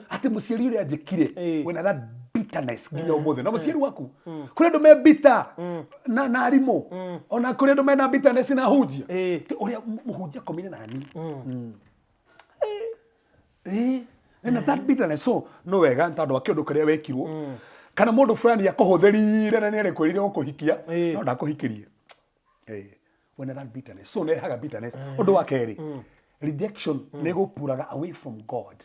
Atĩ mũciari ũrĩa anjĩkire, wĩna that bitterness nginya ũmũthĩ na mũciari waku. Kũrĩ andũ me bitter na arimũ. Ona kũrĩ andũ mena bitterness na hunjia. Ti ũrĩa mũhunjia akomire nani. Na that bitterness, so no wega nĩ tondũ wa kĩũndũ kĩrĩa wekirwo kana mũndũ fulani akũhũthĩrire na nĩ arĩkwĩrire gũkũhikia no ndakũhikirie. Wena that bitterness, so nĩ ĩrehaga bitterness. Ũndũ wa kerĩ, rejection nĩ ĩgũpuraga away from God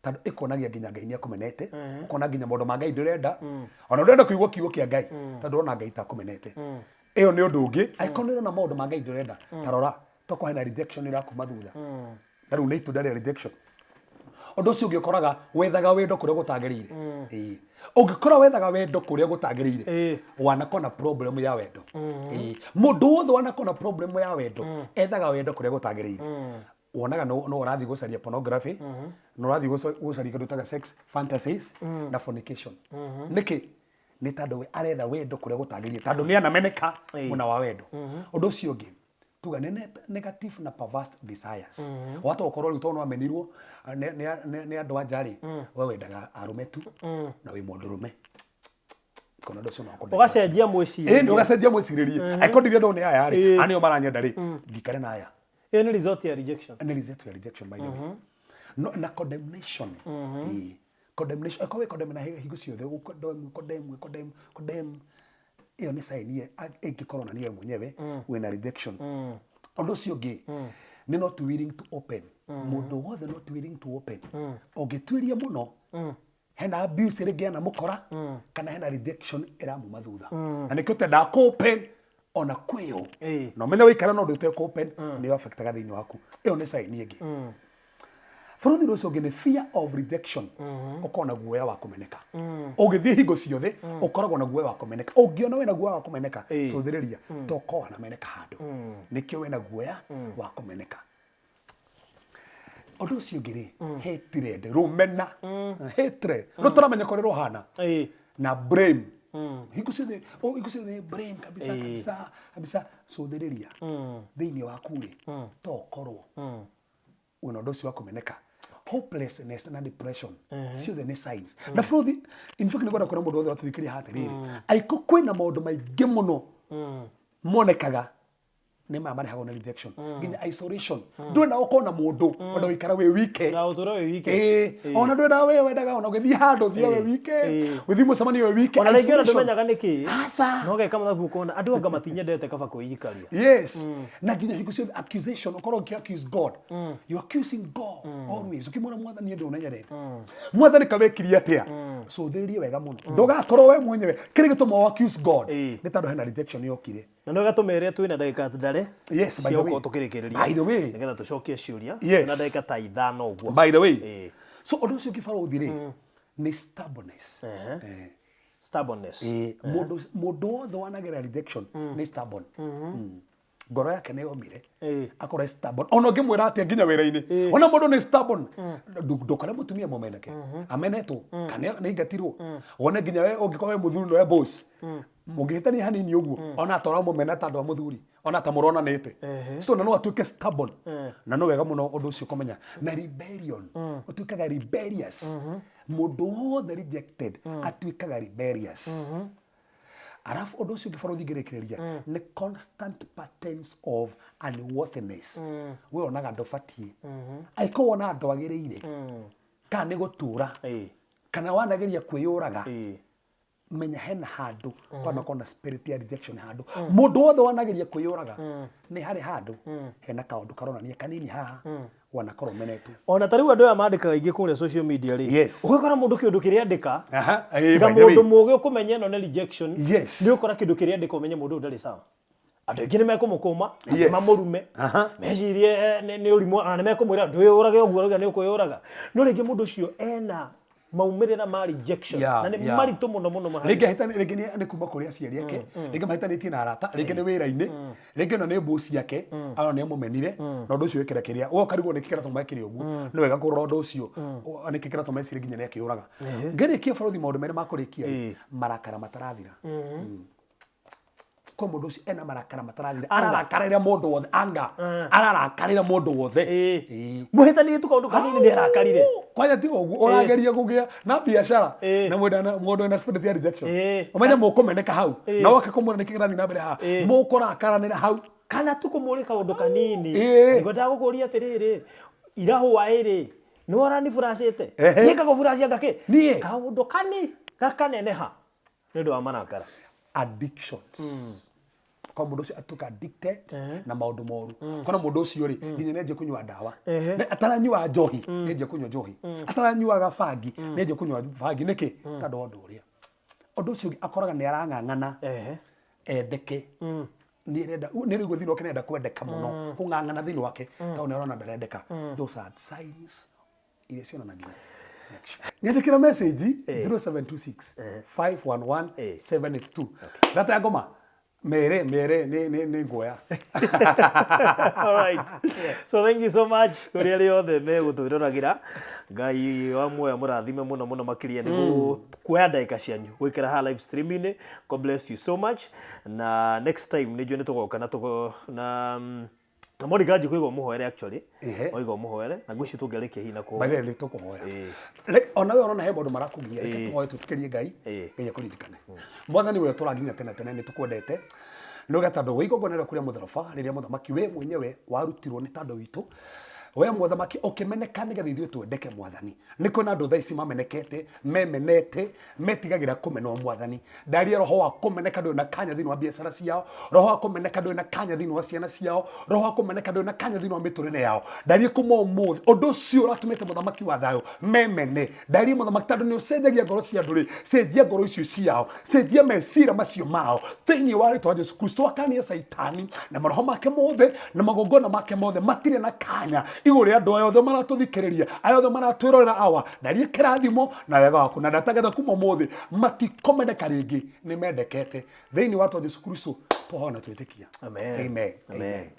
tondũ ĩkuonagia nginya Ngai nĩ akũmenete, ũkona nginya maũndũ ma Ngai ndũrenda, ona ndũrenda kũigua kiugo kĩa Ngai tondũ ũrona Ngai ta akũmenete. Ĩyo nĩ ũndũ ũngĩ. Angĩkorwo nĩ ũrona maũndũ ma Ngai ndũrenda, ta rora tokorwo hena rejection ĩrakuma thutha na rĩu nĩ itunda rĩa rejection. Ũndũ ũcio ũngĩ, ũkoraga wethaga wendo kũrĩa gũtagĩrĩire. Ũngĩkora wethaga wendo kũrĩa gũtagĩrĩire, wanakorwo na problem ya wendo. Mũndũ wothe wanakorwo na problem ya wendo ethaga wendo kũrĩa gũtagĩrĩire. Wonaga no ũrathiĩ gũcaria pornography, no ũrathiĩ gũcaria kĩndũ taga sex fantasies na fornication. Nĩkĩ? Nĩ tondũ we aretha wendo kũrĩa gũtagĩrĩire, tondũ nĩ anameneka mwena wa wendo. Ũndũ ũcio ũngĩ, tuga nĩ negative na perverse desires. Wahota gũkorwo rĩu tondũ nĩwamenirwo nĩ andũ a nja rĩ, we wendaga arũme tu na wĩ mũndũrũme. Kona ũndũ ũcio no ũkũ- Ũgacenjia Ĩĩ, mwĩcirĩrie. nĩ ũgacenjia mwĩcirĩrie. Angĩkorwo ndirendwo nĩ aya rĩ, aya nĩo maranyenda rĩ, ngikare na aya. Ĩyo nĩ result ya rejection. Nĩ result ya rejection, by the way. No, na condemnation. Condemnation, akorwo wĩ condemn na hingo ciothe, gũ condemn, condemn, condemn, condemn, ĩyo nĩ sign ĩngĩkorwo na niwe mwenyewe wĩna rejection. Ũndũ ũcio ũngĩ nĩ not willing to open. Mũndũ wothe not willing to open, ũngĩtuĩria mũno hena abuse rĩngĩ yanamũkora kana hena rejection ĩramuma thutha na nĩkĩo tendaga kũ open ona kwĩyo. Na ũmenye waikara na ũndũ ũtekũ open nĩ affectaga thĩinĩ waku. Ĩyo nĩ sign ĩngĩ. Bũrũri ũcio ũngĩ nĩ fear of rejection. Ũkoragwo na guoya wa kũmeneka. Ũgĩthiĩ hingo ciothe ũkoragwo na guoya wa kũmeneka. Ũngĩona wĩna guoya wa kũmeneka, cũthĩrĩria tokorwo wanameneka handũ, nĩkĩo wĩna guoya wa kũmeneka. Ũndũ ũcio ũngĩ rĩ, hatred, rũmena, hatred rũ tũramenya kũrĩa rũhana na blame hingo ciothe, oh, hingo ciothe nĩ blame kabisa, kabisa kabisa. Cũthĩrĩria thĩinĩ waku rĩ, to ũkorwo wĩna ũndũ ũcio wa kũmeneka. Hopelessness na depression ciothe nĩ signs. Na bũrũthi, in fact, nĩngwenda kwĩra mũndũ wothe watũthikĩrĩria haha atĩrĩrĩ, angĩkorwo kwĩna maũndũ maingĩ mũno monekaga nĩ maya marehagwo nĩ rejection, nginya isolation. Ndwenda ũkorwo na mũndũ, wenda gũikara wĩ wike. Na ũtũre wĩ wike. Ona ndwenda, we wendaga ona ũgĩthiĩ handũ ũthiĩ wĩ wike, ũgĩthiĩ mũcemanio wĩ wike. Ona rĩngĩ ona Isolation. ndũmenyaga nĩkĩ. Aca. No geka mathabu ũkona andũ anga matinyendete, kaba kwĩikaria. Yes, na nginya hingo ciothe accusation, ũkorwo ũkĩ accuse God. You accusing God always, ũkĩmwĩra Mwathani ndũnenyerete, Mwathani kawekire atĩa. Cũthĩrĩrie wega mũno ndũgakorwo we mwenyewe kĩrĩa gĩtũma ũ accuse God nĩ tondũ hena rejection yokire. Na nĩ wega tũmere twĩna ndagĩka ndare Yes, by cia the way. gũkorwo tũkĩrĩkĩrĩria By the way. nĩgetha tũcokie ciũria. Na ndagĩka ta 5 ũguo. By the way, so ũndũ ũcio ũngĩ, barũthi, rĩ, nĩ stubbornness. Stubbornness. Mũndũ wothe wanagera rejection nĩ stubborn. Ngoro yake nĩ yomire. Akorwo e stubborn, ona ũngĩmwĩra atĩa nginya wĩra-inĩ, ona mũndũ nĩ stubborn. Ndũkore mũtumia mũmeneke, amenetwo kana nĩ aingatirwo, wone nginya we ũngĩkorwo wĩ mũthuri na we boss, mũngĩhĩtania hanini ũguo, ona ta ũramũmena ta andũ a mũthuri, ona ta mũronanĩte. So na no atuĩke stubborn, na no wega mũno ũndũ ũcio kũmenya. Na rebellion, ũtuĩkaga rebellious. Mũndũ wothe rejected atuĩkaga rebellious. Arabu ũndũ ũcio ũngĩ, barũthi, ngĩrĩkĩrĩria, nĩ constant patterns of unworthiness. We onaga ndũbatiĩ, angĩkorwo wonaga ndwagĩrĩire, kana nĩ gũtũra. Kana wanageria kwĩyũraga, menya hena handũ kwanakorwo na spirit ya rejection handũ. Mũndũ wothe wanageria kwĩyũraga, nĩ harĩ handũ hena kaũndũ karonania kanini haha wanakorwo menetwo. Ona ta rĩu andũ aya mandĩkaga aingĩ kũrĩa social media rĩ, ũgakora mũndũ kĩũndũ kĩrĩa andĩka, Aha, ĩĩ, tiga by the way. Mũndũ mũgĩ ũkũmenya ĩno nĩ rejection, nĩ ũkora kĩndũ kĩrĩa andĩka ũmenye mũndũ ũyũ ndarĩ sawa. Andũ aingĩ nĩ mekũmũkũma, angĩ mamũrume, mecirie nĩ ũrimũ, ona nĩ mekũmwĩra ndwĩyũrage ũguo ũrauga nĩ ũkwĩyũraga. No rĩngĩ mũndũ ũcio ena maumĩrĩra ma rejection na nĩ maritũ mũno mũno mũno. Rĩngĩ rĩngĩ nĩ kuma kũrĩ aciari ake, rĩngĩ mahĩtanĩtie na arata, rĩngĩ nĩ wĩra-inĩ, rĩngĩ ona nĩ boss yake, arona nĩ amũmenire, na ũndũ ũcio wĩkĩra kĩrĩa we ũkarigwo nĩkĩ kĩratũma ekĩre ũguo. Nĩ wega kũrora ũndũ ũcio, nĩkĩ kĩratũma ecirie nginya nĩ akĩũraga. Ngĩrĩkia bũrũri, maũndũ merĩ ma kũrĩkia rĩ, marakara matarathira. Kwa mũndũ ũcio ena marakara matarathira, ararakarĩra mũndũ wothe, anga ararakarĩra mũndũ wothe. Ĩĩ. Mũhĩtanirie tu kaũndũ kanini nĩ arakarire. Kwanja tiga ũguo, ũrageria kũgĩa na biacara na mũndũ wĩna spirit ya rejection, ũmenye mũkũmeneka hau, na woke kũmwĩra nĩkĩ kĩrathiĩ na mbere haha, mũkũrakaranĩra hau. Kana tu kũmũrĩ kaũndũ kanini. Ngwendaga gũkũria atĩrĩrĩ, ira hwaĩ-rĩ, nĩ ũraniburacĩte? Niĩ ngagũburacia ngakĩ? Niĩ? Kaũndũ kani gakaneneha nĩ ũndũ wa marakara. Addictions. Kwa mũndũ ũcio atuĩka addicted na maũndũ moru, kona mũndũ ũcio rĩ, nginya nĩ kũnyua ndawa. Ataranyua njohi nĩ kũnyua njohi, ataranyuaga bangi nĩ kũnyua bangi. Nĩkĩ? Tondũ wa ũndũ ũrĩa, ũndũ ũcio ũngĩ akoraga nĩ arang'ang'ana endeke, nĩ arenda, nĩ rĩu thĩinĩ wake nĩ arenda kwendeka mũno, kũng'ang'ana thĩinĩ wake tondũ nĩ arona ndarendeka. Those are signs iria cionanagia reaction. Nyandĩkĩra message 0726 511 782. Data ya ngoma mere mere nĩ nguoya. All right. So thank you so much kũrĩ arĩa othe megũtwĩroragĩra. Ngai wa muoyo mũrathime mũno mũno makĩria nĩ kuoya ndagĩka cianyu gũikara haha live stream-inĩ. God bless you so much. Na next time nĩ njũĩ nĩ tũgoka na tũgo na na Monica anjĩ kũigua mũhoere actually. Oiga ũmũhoere na ngwĩciria tũngĩarĩkia hihi na kũhoya. By the way, tũkũhoya. Ona we ũrona he maũndũ marakũgia, reke tũhoe twĩtĩkĩrie Ngai, Ngai akũririkane. Mwathani we ũtũraga nginya tene tene, nĩ tũkwendete. Nĩ ũge tondũ wĩ igongona rĩaku rĩa mũtharaba rĩrĩa mũthamaki we mwenyewe warutirwo nĩ tondũ witũ. We mũthamaki ũkĩmeneka nĩgetha ithuĩ twendeke mwathani. Nĩ kwĩna andũ thaa ici mamenekete, memenete, metigagĩra kũmenwo mwathani. Ndaria roho wa kũmeneka ndũrĩ na kanya thĩinĩ wa biacara ciao, roho wa kũmeneka ndũrĩ na kanya thĩinĩ wa ciana ciao, roho wa kũmeneka ndũrĩ na kanya thĩinĩ wa mĩtũrĩre yao. Ndaria kuma ũmũthĩ ũndũ ũcio ũratũmĩte mũthamaki wa thayũ memene. Ndaria mũthamaki tondũ nĩ ũcenjagia ngoro cia andũ rĩ, cenjia ngoro icio ciao, cenjia meciria macio mao thĩinĩ wa rĩtwa Jesu Kristo. Akania caitani na maroho make mothe na magongona make mothe matirĩ na kanya igũrũ rĩa andũ aya othe maratũthikĩrĩria, aya othe maratwĩrorera awa. Ndaria kĩrathimo na wega waku na ndatangatha kuma ũmũthĩ matikomeneka rĩngĩ, nĩ mendekete thĩinĩ wa rĩtwa Jesu Kristo twahoya na twĩtĩkia. Amen. Amen. Amen.